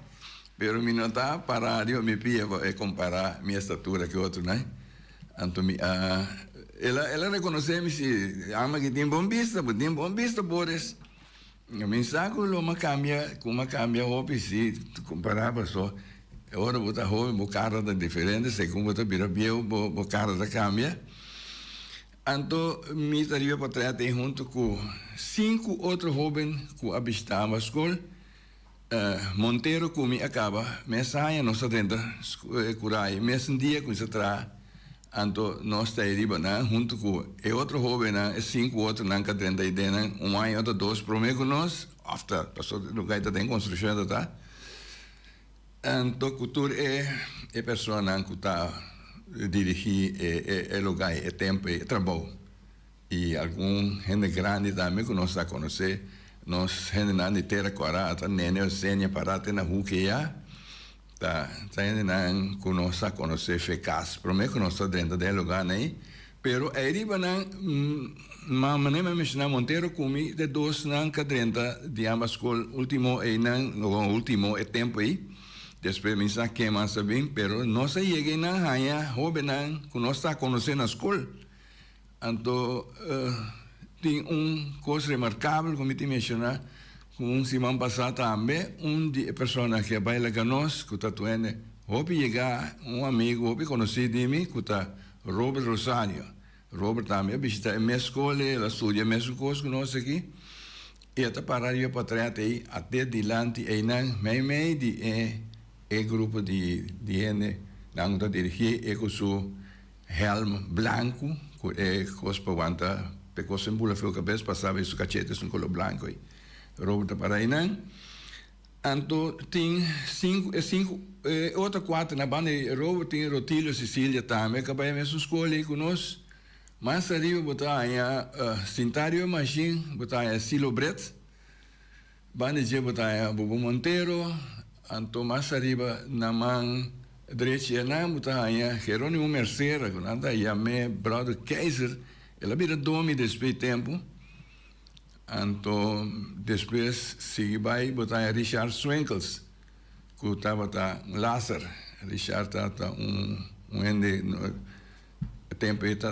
pero mi no ta pará riba mi pia pa e kompará mi estatura ku otronan. Anto mi a el a el a rekonosé mi si, Ama ki tin bon bista, bo tin bon bista Boris. Mi sa ku lo m'a kambia, ku m'a kambia hopi si kompará paso ora bo ta hoben bo kara ta diferente segun bo ta bira bieu bo bo kara ta kambia. Anto mi ta riba portret ei huntu ku sinku otro hoben ku a bishita amba skol. Montero ku mi a kaba mes aña nos a drenta Kurai mes un dia kuminsá traha anto nos ta ei riba nan huntu ku e otro hobennan e sinku otronan ku a drenta ei den nan un aña otro dos promé ku nos òf ta pasobra lugar ta den konstrukshon ta ta anto ku tur e e personanan ku ta dirigí e e lugar e tempu ei e trabou. I algun hende grandi tambe ku nos ta konosé. Nos hendenan di Tera Kòrá ta Nene Eusenia pará te na huki ya. Ta ta hendenan ku nos a konosé fe kas promé ku nos ta drenta den e lugánan ei. Pero ei riba nan, ma manera mi a menshoná Montero ku mi ta e dosnan ku a drenta di ambas skol último einan, último e tempu ei. Despues mi sa ken mas a bin, pero nos a yega einan haña hóbennan ku nos ta konosé na skol. Anto tin un kos remarkabel ku mi tin menshoná, ku un siman pasá tambe un di e persona ku a bai laga nos, ku ta tuende hopi yegá, un amigu hopi konosí di mi ku ta Robert Rosario. Robert tambe a bishitá e mes skol ei, el a studia e mesun kos ku nos aki, i e ta para riba portret ei ate dilanti einan meimei di e e grupo di di hende nan ku ta dirigí e ku su Helm blanku ku e kos pa wanta p'e kos en bula feo kabes pa sabe su kachete es un kolo blanku ei. Robert ta para einan. Anto tin sinku e sinku e otro kuater na banda di Robert tin Rotilio Cecilia tambe ka bai e mesun skol ei ku nos. Mas ariba bo ta haña Sintario Mashin, bo ta haña Silo Bret. Banda dje bo ta haña Bobo Montero, anto mas ariba na man drechi einan bo ta haña Geronimo Mercera ku nan ta yam'é Brother Keizer, el a bira domi despues di tempu, anto despues sigui bai bo ta haña Richard Swinkels ku tabata un laser, Richard tabata un hende. E tempu ei ta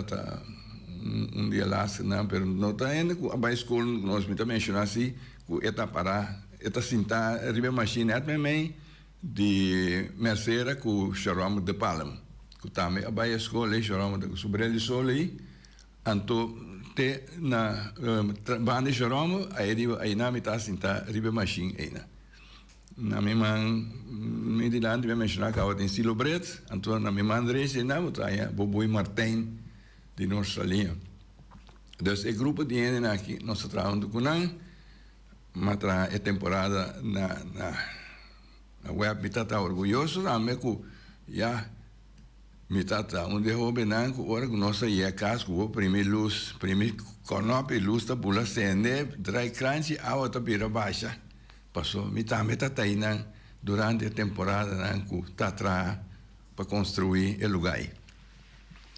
un di e lasternan, pero no ta hende ku a bai skol nos. Mi ta menshoná si ku e ta pará, e ta sintá riba e mashin nèt meimei di Mercera ku Sharom de Palm, ku tambe a bai e skol ei. Sharom ta ku su bril di sol ei, anto te na banda di Sharom ei riba einan mi ta sintá riba e mashin einan. Na mi man mi dilanti mi a menshoná kaba tin Silo Brits, anto na mi man drechi einan bo ta haña Boboy Martijn di Noord-Saliña. Dus e grupo di hendenan aki nos ta traha huntu ku nan, m'a traha e temporada na na na web. Mi ta ta orguyoso tambe ku ya mi ta ta un di e hobennan ku ora ku nos ta yega kas ku bo primi lus, primi kònòp i lus ta bula sende, drai kranchi awa ta bira basha. Paso mi tambe ta tainan durante e temporadanan ku ta traha pa konstruí e lugá ei.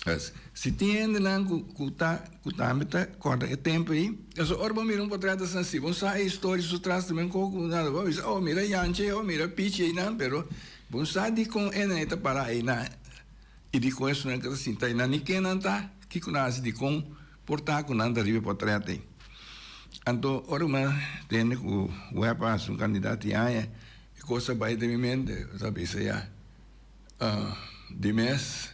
Pues, si tin hendenan ku ku ta ku tambe ta kòrda e tempu ei, pasobra ora bo mira un potrèt asina, si bo sa e historia su tras tambe un koko nada, bo a bisa, oh mira Janchi ei, oh mira Pichi einan, pero bo no sa dikon enan ei ta pará einan i dikon esunnan ka ta sinta einan, ni kennan ta, kiko nan hasi, dikon Por ta ku nan ta riba e portret ei. Anto ora ku mi a tende ku web a hasi un kandidat di aña, e kos a bai den mi mente. Mi ta bisa ya, di mes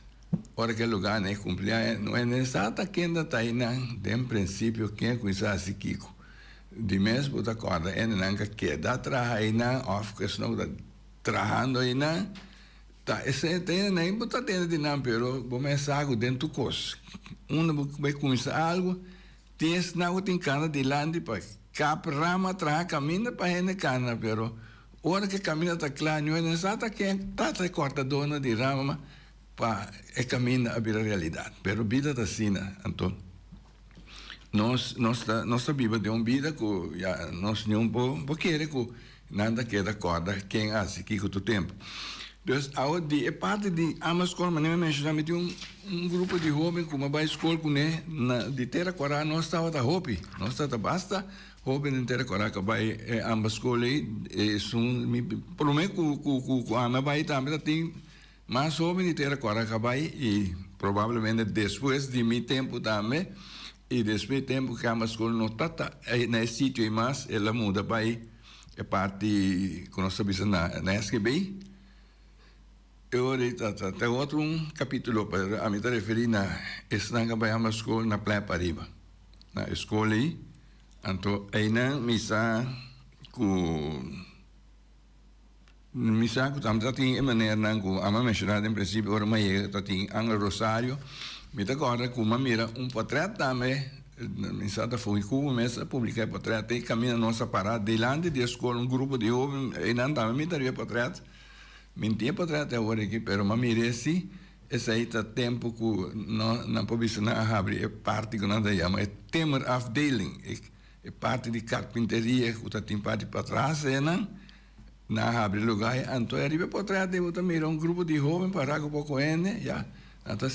ora ku e lugá nan e kumpli aña, no e sa ta ken ta ta einan den prinsipio, ken a kuminsá hasi kiko. Di mes bo ta kòrda hendenan ku a keda traha einan òf ku esnan ku ta trahando einan. Ta esei ta hende nan bo ta tende di nan pero bo mes sa ku den tur kos unda bo bai kuminsá algu tin esnan ku tin kana dilanti pa kap rama traha kaminda pa hende kana pero ora ku e kaminda ta kla niun hende sa ta ken ta ta e kòrtadónan di rama pa e kaminda a bira realidat pero bida ta asina anto nos nos ta nos ta biba den un bida ku ya nos niun por kere ku Nan ta keda kòrda ken a hasi kiko tur tempu. Dus awe di e parti di ama skol, manera mi a menshoná, mi tin un un grupo di hóben ku mi a bai skol kuné na di Tera Kòrá. Nos tabata hopi, nos tabata basta hóben den Tera Kòrá ku a bai e amba skol ei. Esun mi promé ku ku ku ami a bai tambe ta tin mas hóben di Tera Kòrá ku a bai i probablemente despues di mi tempu tambe i despues di tempu ku amba skol no ta ta na e sitio ei mas, el a muda bai E parti ku nos ta bisa na na SGB e ora ei ta ta otro un kapitulo pero ami ta referí na esnan ku a bai hamba skol na Playa Pariba na e skol ei anto einan mi sa ku mi sa ku tambe ta tin e manernan ku ami a menshoná den prinsipio ora mi a yega ta tin Angel Rosario mi ta kòrda ku mi a mira un potrèt tambe. Mi sa ta fo'i Cuba mes a publica e potret ei caminda nos a para dilanti di e scol un grupo di hoben einan tambe mi ta riba e potret. Mi no tin e potret awor aki pero m'a mira e si. Esei ta tempu ku no nan por bisa nan a habri e parti ku nan ta yama e timmerafdeling, e parti di karpinteria ku ta tin parti patras einan. Nan a habri lugá ei, anto e riba e potrèt ei bo ta mira un grupo di hóben pará ku poko hende, ya, nan ta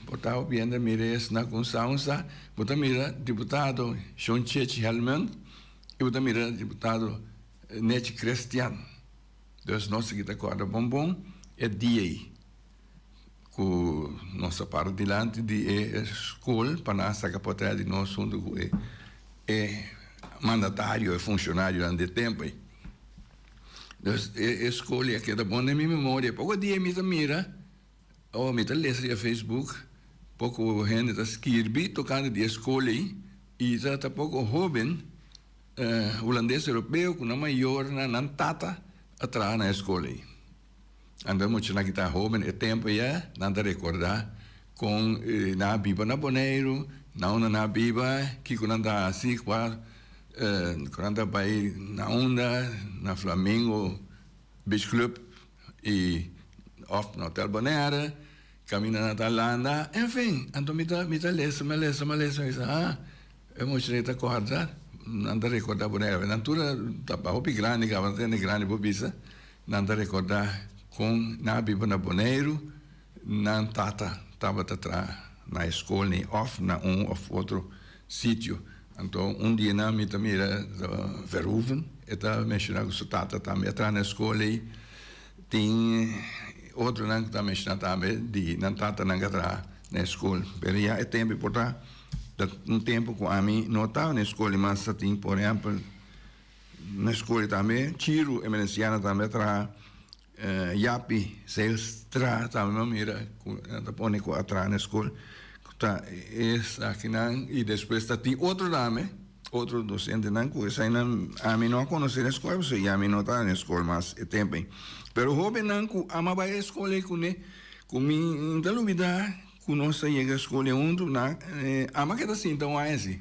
por ta hopi hende a mira esnan ku un sa un sa. Bo ta mira diputado Shon Chechi Helmund i bo ta mira diputado Nechi Crestian. Dus nos sigui ta kòrda bon bon e dia ei ku nos a para dilanti di e skol pa nan a saka potrèt di nos huntu ku e e mandatario, e funshonarionan di e tempu ei. Dus e skol ei a keda bon den mi memoria. Poko dia mi ta mira o mi ta lesa riba Facebook poko hende ta skirbi tokante di e skol ei i ta poko hóben. Hulandes europeo ku nan mayornan, nan tata a traha na e skol ei. Anto e muchanan ki ta hoben e tempu ya, nan ta rekordá kon nan a biba na Boneiru, na unda nan a biba, kiko nan ta hasi, kua ku nan ta bai na unda, na Flamingo Beach Club i òf na Hotel Bonaire, kaminda nan ta landa, enfin. Anto mi ta mi ta lesa, mi a lesa, mi a lesa, mi a bisa, ah. E muchanan ta kòrda, nan ta rekordá Bonaire. Nan tur ta hopi grandi kaba, nan ta hende grandi por bisa. Nan ta rekordá kon nan a biba na Boneiru, nan tata tabata traha na e skol ni òf na un òf otro sitio. Anto un dia nan mi ta mira Verhoeven, e ta menshoná ku su tata tambe a traha na e skol ei. Tin otronan ku ta menshoná tambe di nan tatanan ku a traha na e skol. Pero ya e tempu por ta. Ta un tempu ku ami no taba na e skol i mas ta tin por ehèmpel na e skol tambe Chiru Emerenciana tambe a traha, Yapi Zijlstra tambe mi a mira ku nan ta pone ku a traha na e skol ku ta esakinan i despues ta tin otro tambe otro dosentenan ku esainan ami no a konosé na e skol pasobra ya mi no ta na e skol mas e tempu ei pero hóbennan ku ama bai e skol ei kuné ku mi ta lubida. Ku nos ta yega skol e huntu na ama ke ta sinta un aña asi.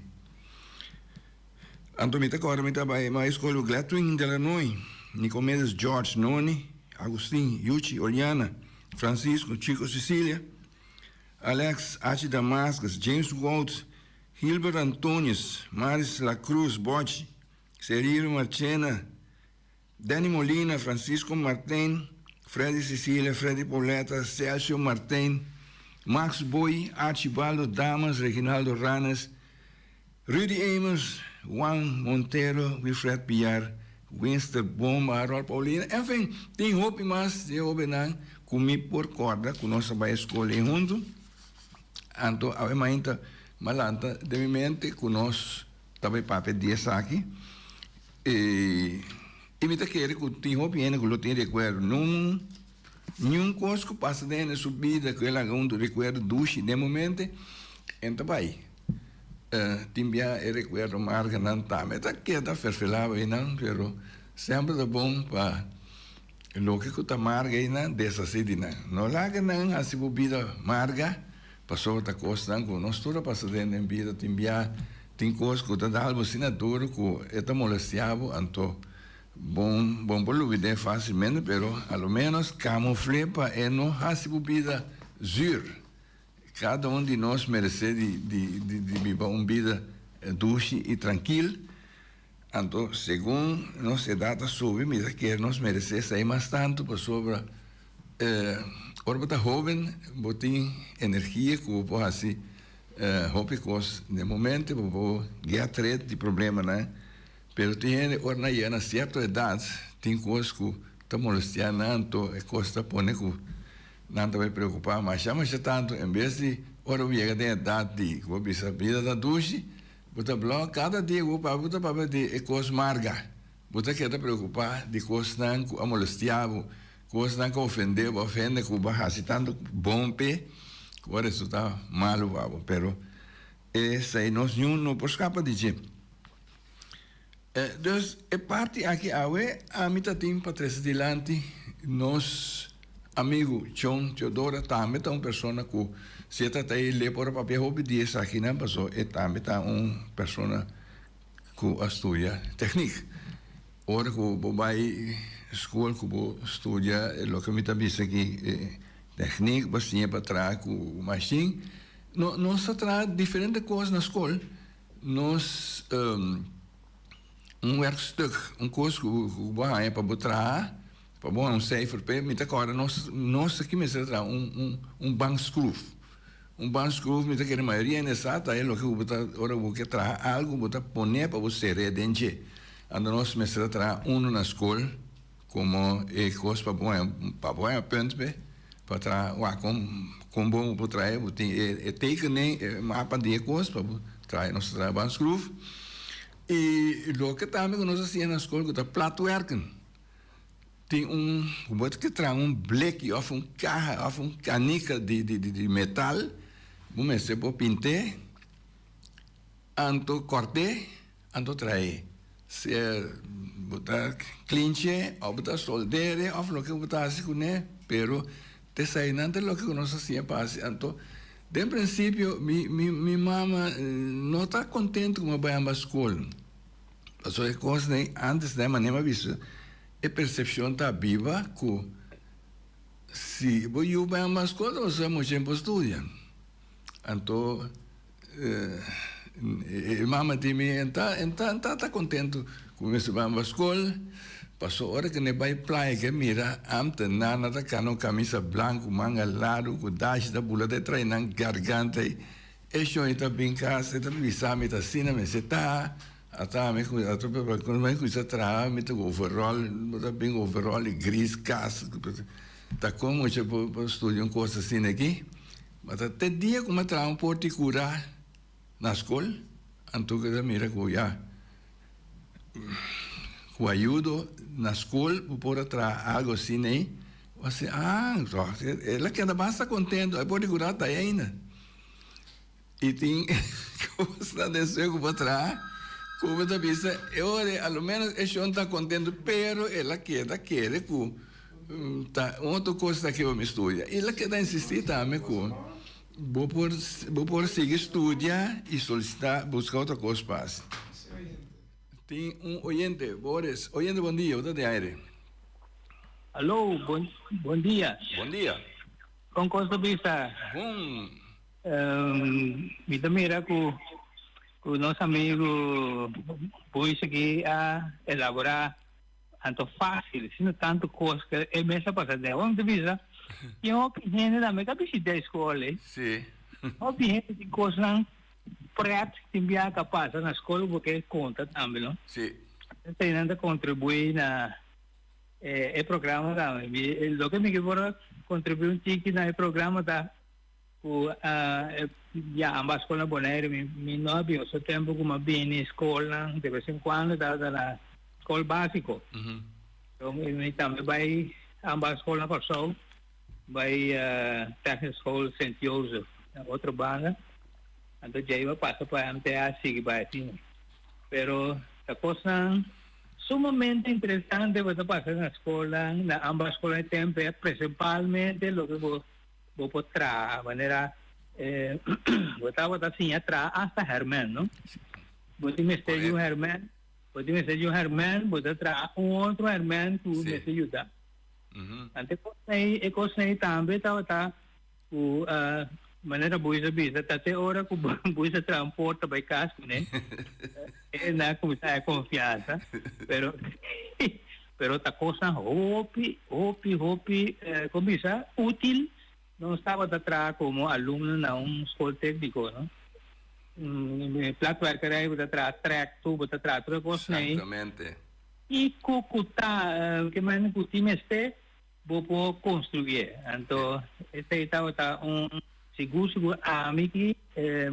Anto mi ta kòrda mi ta bai bai skol ku Gladwin Delanoy, Nicomedes George, Noni, Agustin, Yuchi, Oliana, Francisco, Chico Cecilia, Alex, Achi Damascus, James Wout, Gilbert Antonius, Maris La Cruz, Bochi, Seriro Marchena, Danny Molina, Francisco Martijn, Freddy Cecilia, Freddy Pauletta, Celcio Martijn, Max Boy, Archibaldo Damas, Reginaldo Ranes, Rudy Emers, Juan Montero, Wilfred Piar, Winster Bomba, Harold Paulina, enfin, tin hopi mas di e hobennan ku mi por kòrda ku nos a bai e skol ei huntu. Anto awe mainta m'a lanta den mi mente ku nos ta bai papia di esaki. I mi ta kere ku tin hopi hende ku lo tin rekuerdo. Nun, niun kos ku pasa den hende su bida ku e laga un rekuerdo dushi den momente, en ta bai. Tin bia e rekuerdo marga nan tambe ta keda ferfelá einan, pero semper ta bon pa loke ku ta marga einan deshasí di nan. No laga nan hasi bo bida marga. Pasobra ta kosnan ku nos tur a pasa den den bida, tin bia tin kos ku ta dal bo asina duru ku e ta molestia bo, anto bon bon por lubid'é fásilmente, pero a lo ménos kamufl'é pa e no hasi bo bida zür. Kada un di nos meresé di di di biba un bida dushi i trankil, anto segun nos edat ta subi mi ta kere nos meresé esei mas tantu pasobra Ora bo ta hoben bo tin energia ku bo por hasi hopi kos den momento, bo por get rid di problemanan, pero tin hende ora nan yega na sierto edat tin kos ku ta molestia nan, anto e kos ta pone ku nan ta bai preokupa masha masha tantu en bes di ora bo yega den edat di ku bo bisa bida ta dushi bo ta blòk kada dia ku bo papia bo ta papia di e kos marga. Bo ta keda preokupá di kosnan ku a molestiá bo, kosnan ku a ofendé bo òf hende ku bo a hasi tantu bon p'e ku a resultá malu pa bo. Pero esei nos niun no por skapa di dje. Dus e parti aki awe ami ta tin pa trese dilanti nos amigu Chon Teodora tambe ta un persona ku si e ta ta ei lep ora papia hopi di esakinan pasobra e tambe ta un persona Ku a studia teknik. Ora ku bo bai skol ku bo studia loke mi ta bisa aki. Techniek, bo siña pa traha ku mashin. No, nos ta traha diferente kos na skol. Nos un werkstuk, un kos ku bo haña pa bo traha, pa bo haña un cijfer p'e. Mi ta kòrda nos nos aki mester a traha un un un bankschroef. Un bankschroef mi ta kere mayoria hende sa ta e loke ku bo ta ora bo ke traha algu bo ta pone pa bo ser'é den dje. Anto nos mester a traha unu na skol. Como e cos pa bo pa bo haña punt pe pa traha wak con con bon bo por traha bo tin e tekening e mapa di e cos pa bo traha nos ta traha ban schroef y loke tambe cu nos a siña na school cu ta platwerken tin un cu bo ke traha un bleki of un caha of un canica di di di metal bo mester por pint'e anto cort'e. Anto trae. Sea bo ta klinche of bo ta soldere of loke bo ta hasi kuné, pero t'eseinan ta loke ku nos a siña pa hasi. Anto den prinsipio mi mi mi mama no ta kontentu ku mi a bai amba skol, pasobra e kosnan antes den manera mi a bisa e persepshon ta biba ku si bo yu bai amba skol ta pasobra mucha por studia. Anto e mama di mi en ta en ta en ta ta kontentu ku mi mester bai amba skol, paso ora ku ne bai playa ke mira amtenar nan ta kana un kamisa blanku manga largu ku dashi ta bula ta trae nan garganta ei, e shon ta bin kas e ta bisa mi ta asina mester ta, ata ami ku ata mi kuminsa traha mi ta ku overall bo ta bin overall di gris kas ta kon mucha por studia un kos asina aki. Ma ta te dia ku mi a traha un porta i kura na skol, anto ku ta mira ku ya ku ayudo na skol bo por a traha algu asina ei. Bo a si, ah, el a keda basta kontento, e porta i kura ta ei ainda. I tin kosnan den su ku bo traha ku bo ta bisa e ora a lo menos e shon ta kontento, pero el a keda kere ku ta un otro kos ta kiba mi studia. I el a keda insistí tambe ku bo por bo por sigui studia i solisitá buska otro kos pa hasi. Tin un oyente, Boris. Oyente, bon dia, bo ta den aire. Aló, bon bon dia. Bon dia. Kon kos ta bisa? Bon. Mi ta mira ku ku nos amigu Buis aki a elaborá anto fásil, sino tantu kos ku e mes a pasa den. Awor mi ta bisa, tin hopi hende tambe ta bishitá e skol ei. Sí. Hopi hende tin kosnan prèt tin biaha ta pasa na skol ku bo ke konta tambe, no? Sí. Eseinan ta kontribuí na e programa tambe. Mi loke mi ke por a kontribuí un tiki na e programa ta Ku ya ambas skol na Bonaire mi mi no a bin oso tempu ku mi a bini skolnan de bes en kuando tabata na skol básiko. So mi tambe bai ambas skol na Kòrsou, bai Technische School Sint Jozef na otro banda, anto djei mi a pasa pa MTA sigui bai asina. Pero ta kosnan sumamente interesante ku ta pasa na skolnan na ambas skolnan e tempu prinsipalmente loke bo Bo por traha manera bo tabata siña traha asta hèrmèn, no? Bo tin mester di un hèrmèn, bo tin mester di un hèrmèn, bo ta traha un otro hèrmèn ku mester yuda. Anto e kosnan ei, e kosnan ei tambe tabata ku manera Buis a bisa, ta te ora ku Buis a traha un porta bai kas kuné, e nan a kuminsá haña konfiansa, pero Pero ta kosnan hopi, hopi, hopi, kon bisa, útil. Nos tabata traha komo alumno na un skol tékniko, no? Platwerkerij, bo ta traha trèktu, bo ta traha tur e kosnan ei. Exactamente. I ku ku ta, ke manera ku tin mester, bo por konstruyé. Anto, esei tabata un, sigur sigur ami ki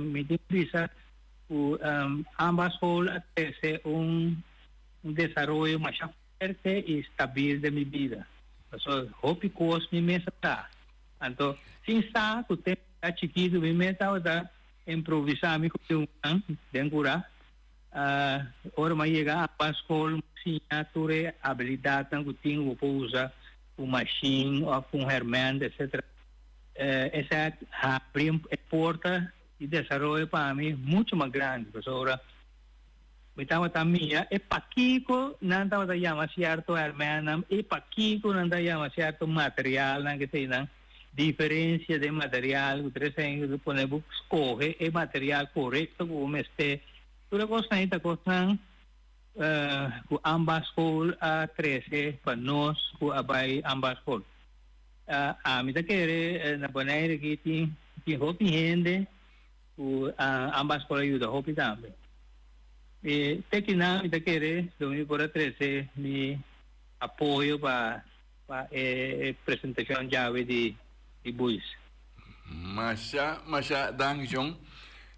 mi tin bisa ku ambas skol a trese un. Un desaroyo masha fuerte i stabil den mi bida. Pasobra hopi kos mi mes a sa. Anto, sin sa ku tempu ta chikitu mi mes tabata improvisá mi kumindanan den kurá. Ora mi a yega aba skol mi siña tur e abilidatnan ku tin ku bo por usa ku mashin òf ku un hèrmènt etcetera. Esei a habri e porta di desaroyo pa mi muchu mas grandi pasobra. Mi tabata mira e pakiko nan tabata yama sierto hermennan, e pakiko nan ta yama sierto materialnan, keseinan. diferensia den material ku tur esei ku ta pone bo skohe e material korekto ku bo mester. Tur e kosnan ei ta kosnan ku ambas skol a trese pa nos ku a bai ambas skol. Ami ta kere na Bonaire aki tin tin hopi hende ku ambas skol a yuda hopi tambe. E te kinan mi ta kere lo mi por a trese mi apoyo pa pa e presentashon djawe di di Buis. Masha masha danki John.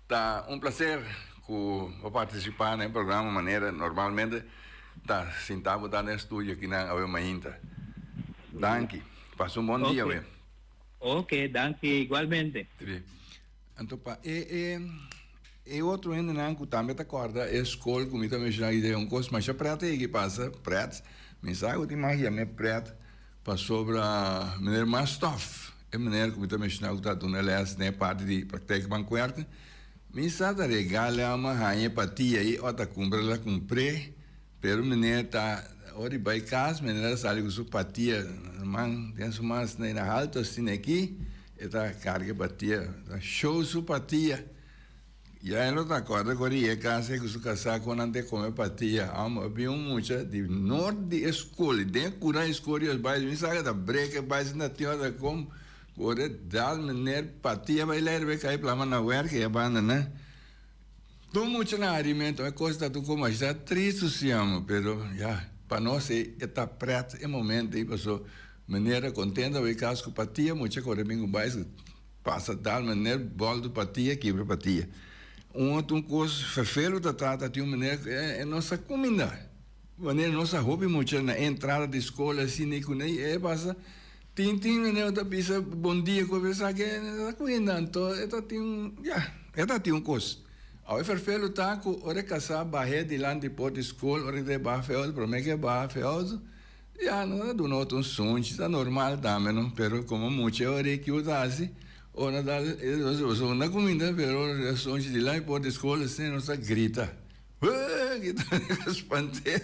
Ta un placer ku bo participa na e programa manera normalmente ta sinta bo ta den studio akinan awe mainta. Danki. Pasa un bon dia awe. Ok, danki igualmente. Anto pa e e e otro hendenan ku tambe ta kòrda e skol ku mi ta menshoná aki den un kos masha prèt ei ki pasa, prèt, mi sa ku tin mas yam'é prèt pasobra meneer Mastof, e meneer ku mi ta menshoná ku ta duna lès den e parti di praktijk bankwerken, mi sa ta regala mi haña e patia ei ò ta kumpra la kumpr'é, pero meneer ta ora di bai kas meneer a sali ku su patia man den su man asina na haltu asina aki. E ta karga e patia, ta show su patia. Ya e no ta kòrda ku ora e kasa ku su kasá kon nan ta kome patia. Amo a bin un mucha di nort di e skol, den kura e skol di bai, mi sa ke ta brek e bai sinta tin ora ta kom, ku ora e dal meneer patia bai lei riba e kai plama na wèrk e banda nan. Tur mucha na harimento, e kos ta tur komo asha tristu si amo, pero ya, pa nos e ta prèt e momento ei paso Meneer a contento awey cas cu patia mucha core bin cu bais pasa dal meneer boldo patia kibra patia. Un otro un cos ferfelo ta trata tin un meneer e no sa cuminda. Wanneer nos a hopi mucha na e entrada di scol asina y cune e pasa tin tin meneer ta bisa bon dia cu esaki e no sa cuminda anto e ta tin ya e ta tin un cos. Awey ferfelo ta cu ora e casa bahe dilanti por di scol ora e baha fe auto prome ke baha fe auto. Ya, no ta duna otro un sunchi, ta normal tambe no, pero como mucha ora e kiu ta haci, ora ta e na cuminda, pero ora e sunchi di lai por di school asina nos ta grita, Wee! Grita spante,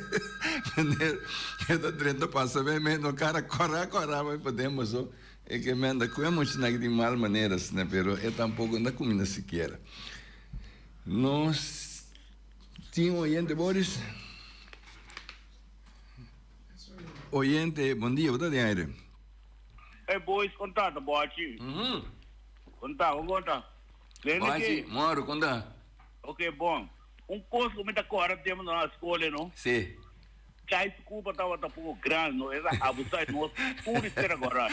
meneer e ta drenta pasa bay mey no cara cora cora bay paden boso, e ke menda cu e muchanan aki tin mal manera asina, pero e tampoco no ta cuminda sikiera. Nos tin oyente Boris. Oyente, bon dia, bo ta den aire. Hey boys, kon ta? Ta boachi. Kon ta? Kon ta? Lende Boachi, ke? moro, kon ta? Ok, bon. Un kos ku mi ta kòrda tempu nos na skol e no. Si. Chai su kupa tabata poko grandi no, esa abusá i nos tur i sera gòrda.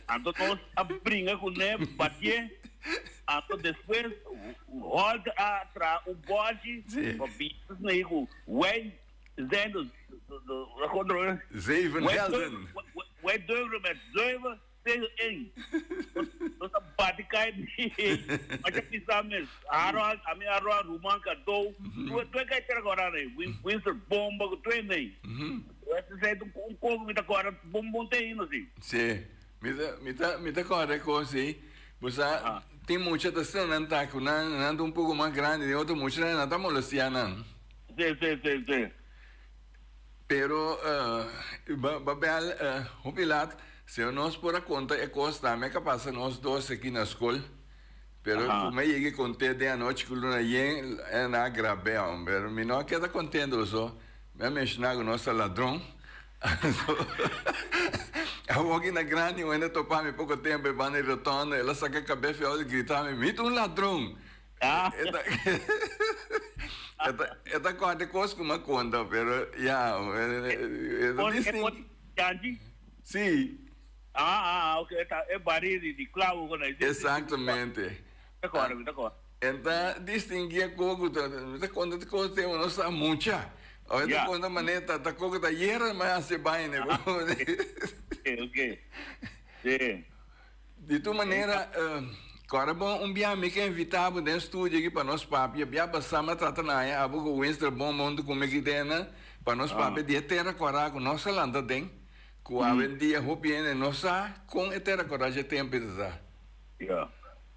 Anto nos a bringa kuné, batié, anto despues Holt a traha un bòshi pa bisa esei ku wei zijn de, de, Zeven helden. Wij durfden met zeven tegen één. Nos a bati kai di masha pisa mes. Harold, ami Harold, Ruman Cadeau, tur kai tera kora nei. Winston Bomba ku tur nei. Esei ta un kos ku mi ta kòrda bon bon te ainda si. Si, mi ta mi ta mi ta kòrda e kos ei. Bo sa tin mucha ta sena nan ta ku nan nan ta un poko mas grandi den otro muchanan nan ta molestia nan. Sí, sí, sí, sí. Pero Babel, hopi lat, si nos por a konta e kos tambe ka pasa nos dos aki na skol, pero ku mi a yega i kont'é den anochi ku luna yen, e na a grab'é aun, pero mi no a keda kontento paso mi a menshoná ku nos ta ladron. Awor ki na grandi un hende topa mi poko tempu e banda di rotonda, el a saka kabes fi auto i grita mi, Mi ta un ladron! E ta kòrda e kos ku mi a konta, pero ya, e ta distinguí. Chanchi? Sí. Ah, ah, ah, ok, e ta e bari di di clavo ku nan. Exactamente. Ta kòrda, mi ta kòrda. E ta distinguí e kos ku ta, mi ta konta e kos tempu nos ta mucha. Ora e ta konta manera ta ta kos ku ta yera mi a hasi e baina. Ok, ok. Sí. Di tur manera, kòrda bon un bia mi ke invitá bo den studio aki pa nos papia. Bia pasá mi a trata na haña abo ku Winston bon monto ku mi aki den nan pa nos papia di e tera kòrá ku nos a lanta den, ku awendia hopi hende no sa kon e tera kòrá dje tempu ei ta ta. Ya.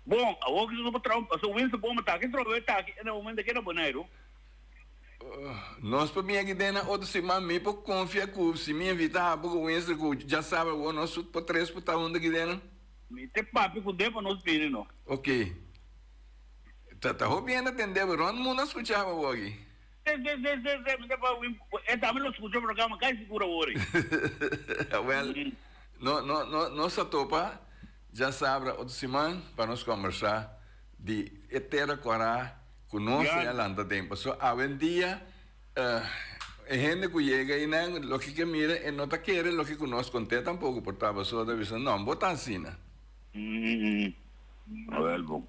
Bon, awor ki nos por traha un pasobra Winston bon ta aki trobe ta aki na e momento aki na Boneiru. Nos por bin aki den na otro siman, mi por confia cu si mi invita abo cu Winston cu ya sabe awor nos por tres por ta hunto aki den. Mi te papia cu den pa nos bini no. Ok. Ta ta hopi hende a tende bo, rond mundo a scucha bo awor aki. Si, si, si, si, si, mi ta pa e tambe lo scucha programa casi sigur awor. Wel, no, no, no, nos a topa ya sabra otro siman pa nos combersa di e tera cora Ku nos a lanta den. Pasobra awendia e hende ku yega einan loke ke mira e no ta kere loke ku nos kont'é tampoko por ta pasobra ta bisa no bo ta asina. Awel bon.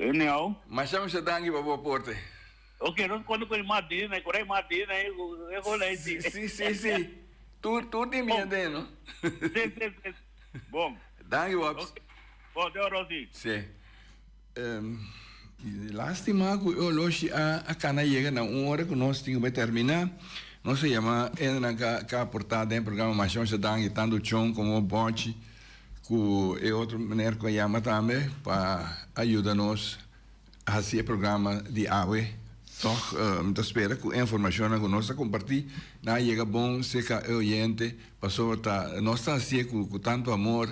Anyhow. Masha masha danki pa bo aporte. Ok nos konta ku e Martina ei, kore e Martina ei e hola ei si. Si si si. Tur tur tin mia den no. Si si si. Bon. Danki Wops. Bon te ora si. Si. Lastima ku e oloshi a kana yega na un ora ku nos tin ku bai terminá. Nos a yama hendenan ka aportá den e programa masha masha danki, tantu Chon komo Bòchi ku e otro meneer ku a yama tambe pa a yuda nos hasi e programa di awe. Tòg mi ta spera ku e informashonnan ku nos a kompartí nan a yega bon serka e oyente pasobra ta nos ta hasié ku tantu amor.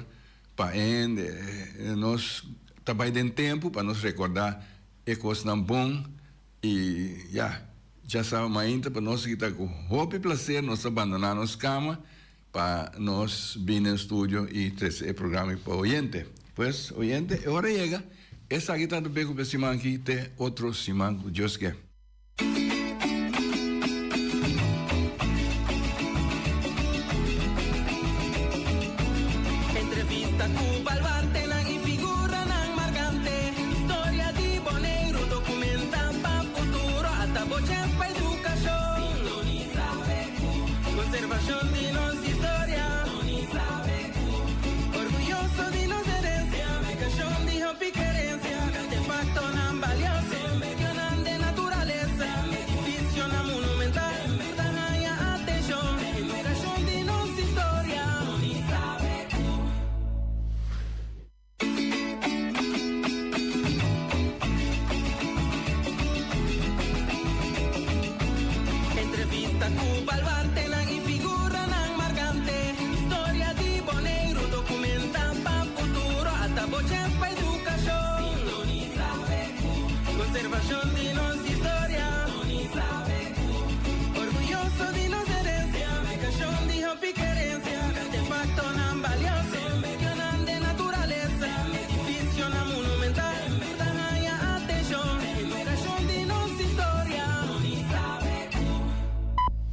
Pa hende, nos ta bai den tempu pa nos rekordá e kosnan bon i ya, djasaba mainta pa nos kita ku hopi plaser nos ta bandoná nos kama pa nos bini den studio i trese e programa pa oyente. Pues, oyente, e ora yega, esaki ta Beku pa e siman aki te otro siman ku Dios ke. Entrevista ku baluartenan i figuranan markante. Historia di Boneiru dokumentá pa futuro. Ata bo chèns pa edukashon. Sintonisa BQ. Konservashon di nos historia. Sintonisa BQ. Orguyoso di nos herensia. Edukashon di hopi kerensia. Artefaktonan balioso. Medionan den naturalesa, edificionan monumental tur ta haña atencion. Edukashon di nos historia. Entrevista ku baluartenan i figuranan markante. Historia di Boneiru dokumentá pa futuro. Ata bo chèns pa edukashon. Konservashon.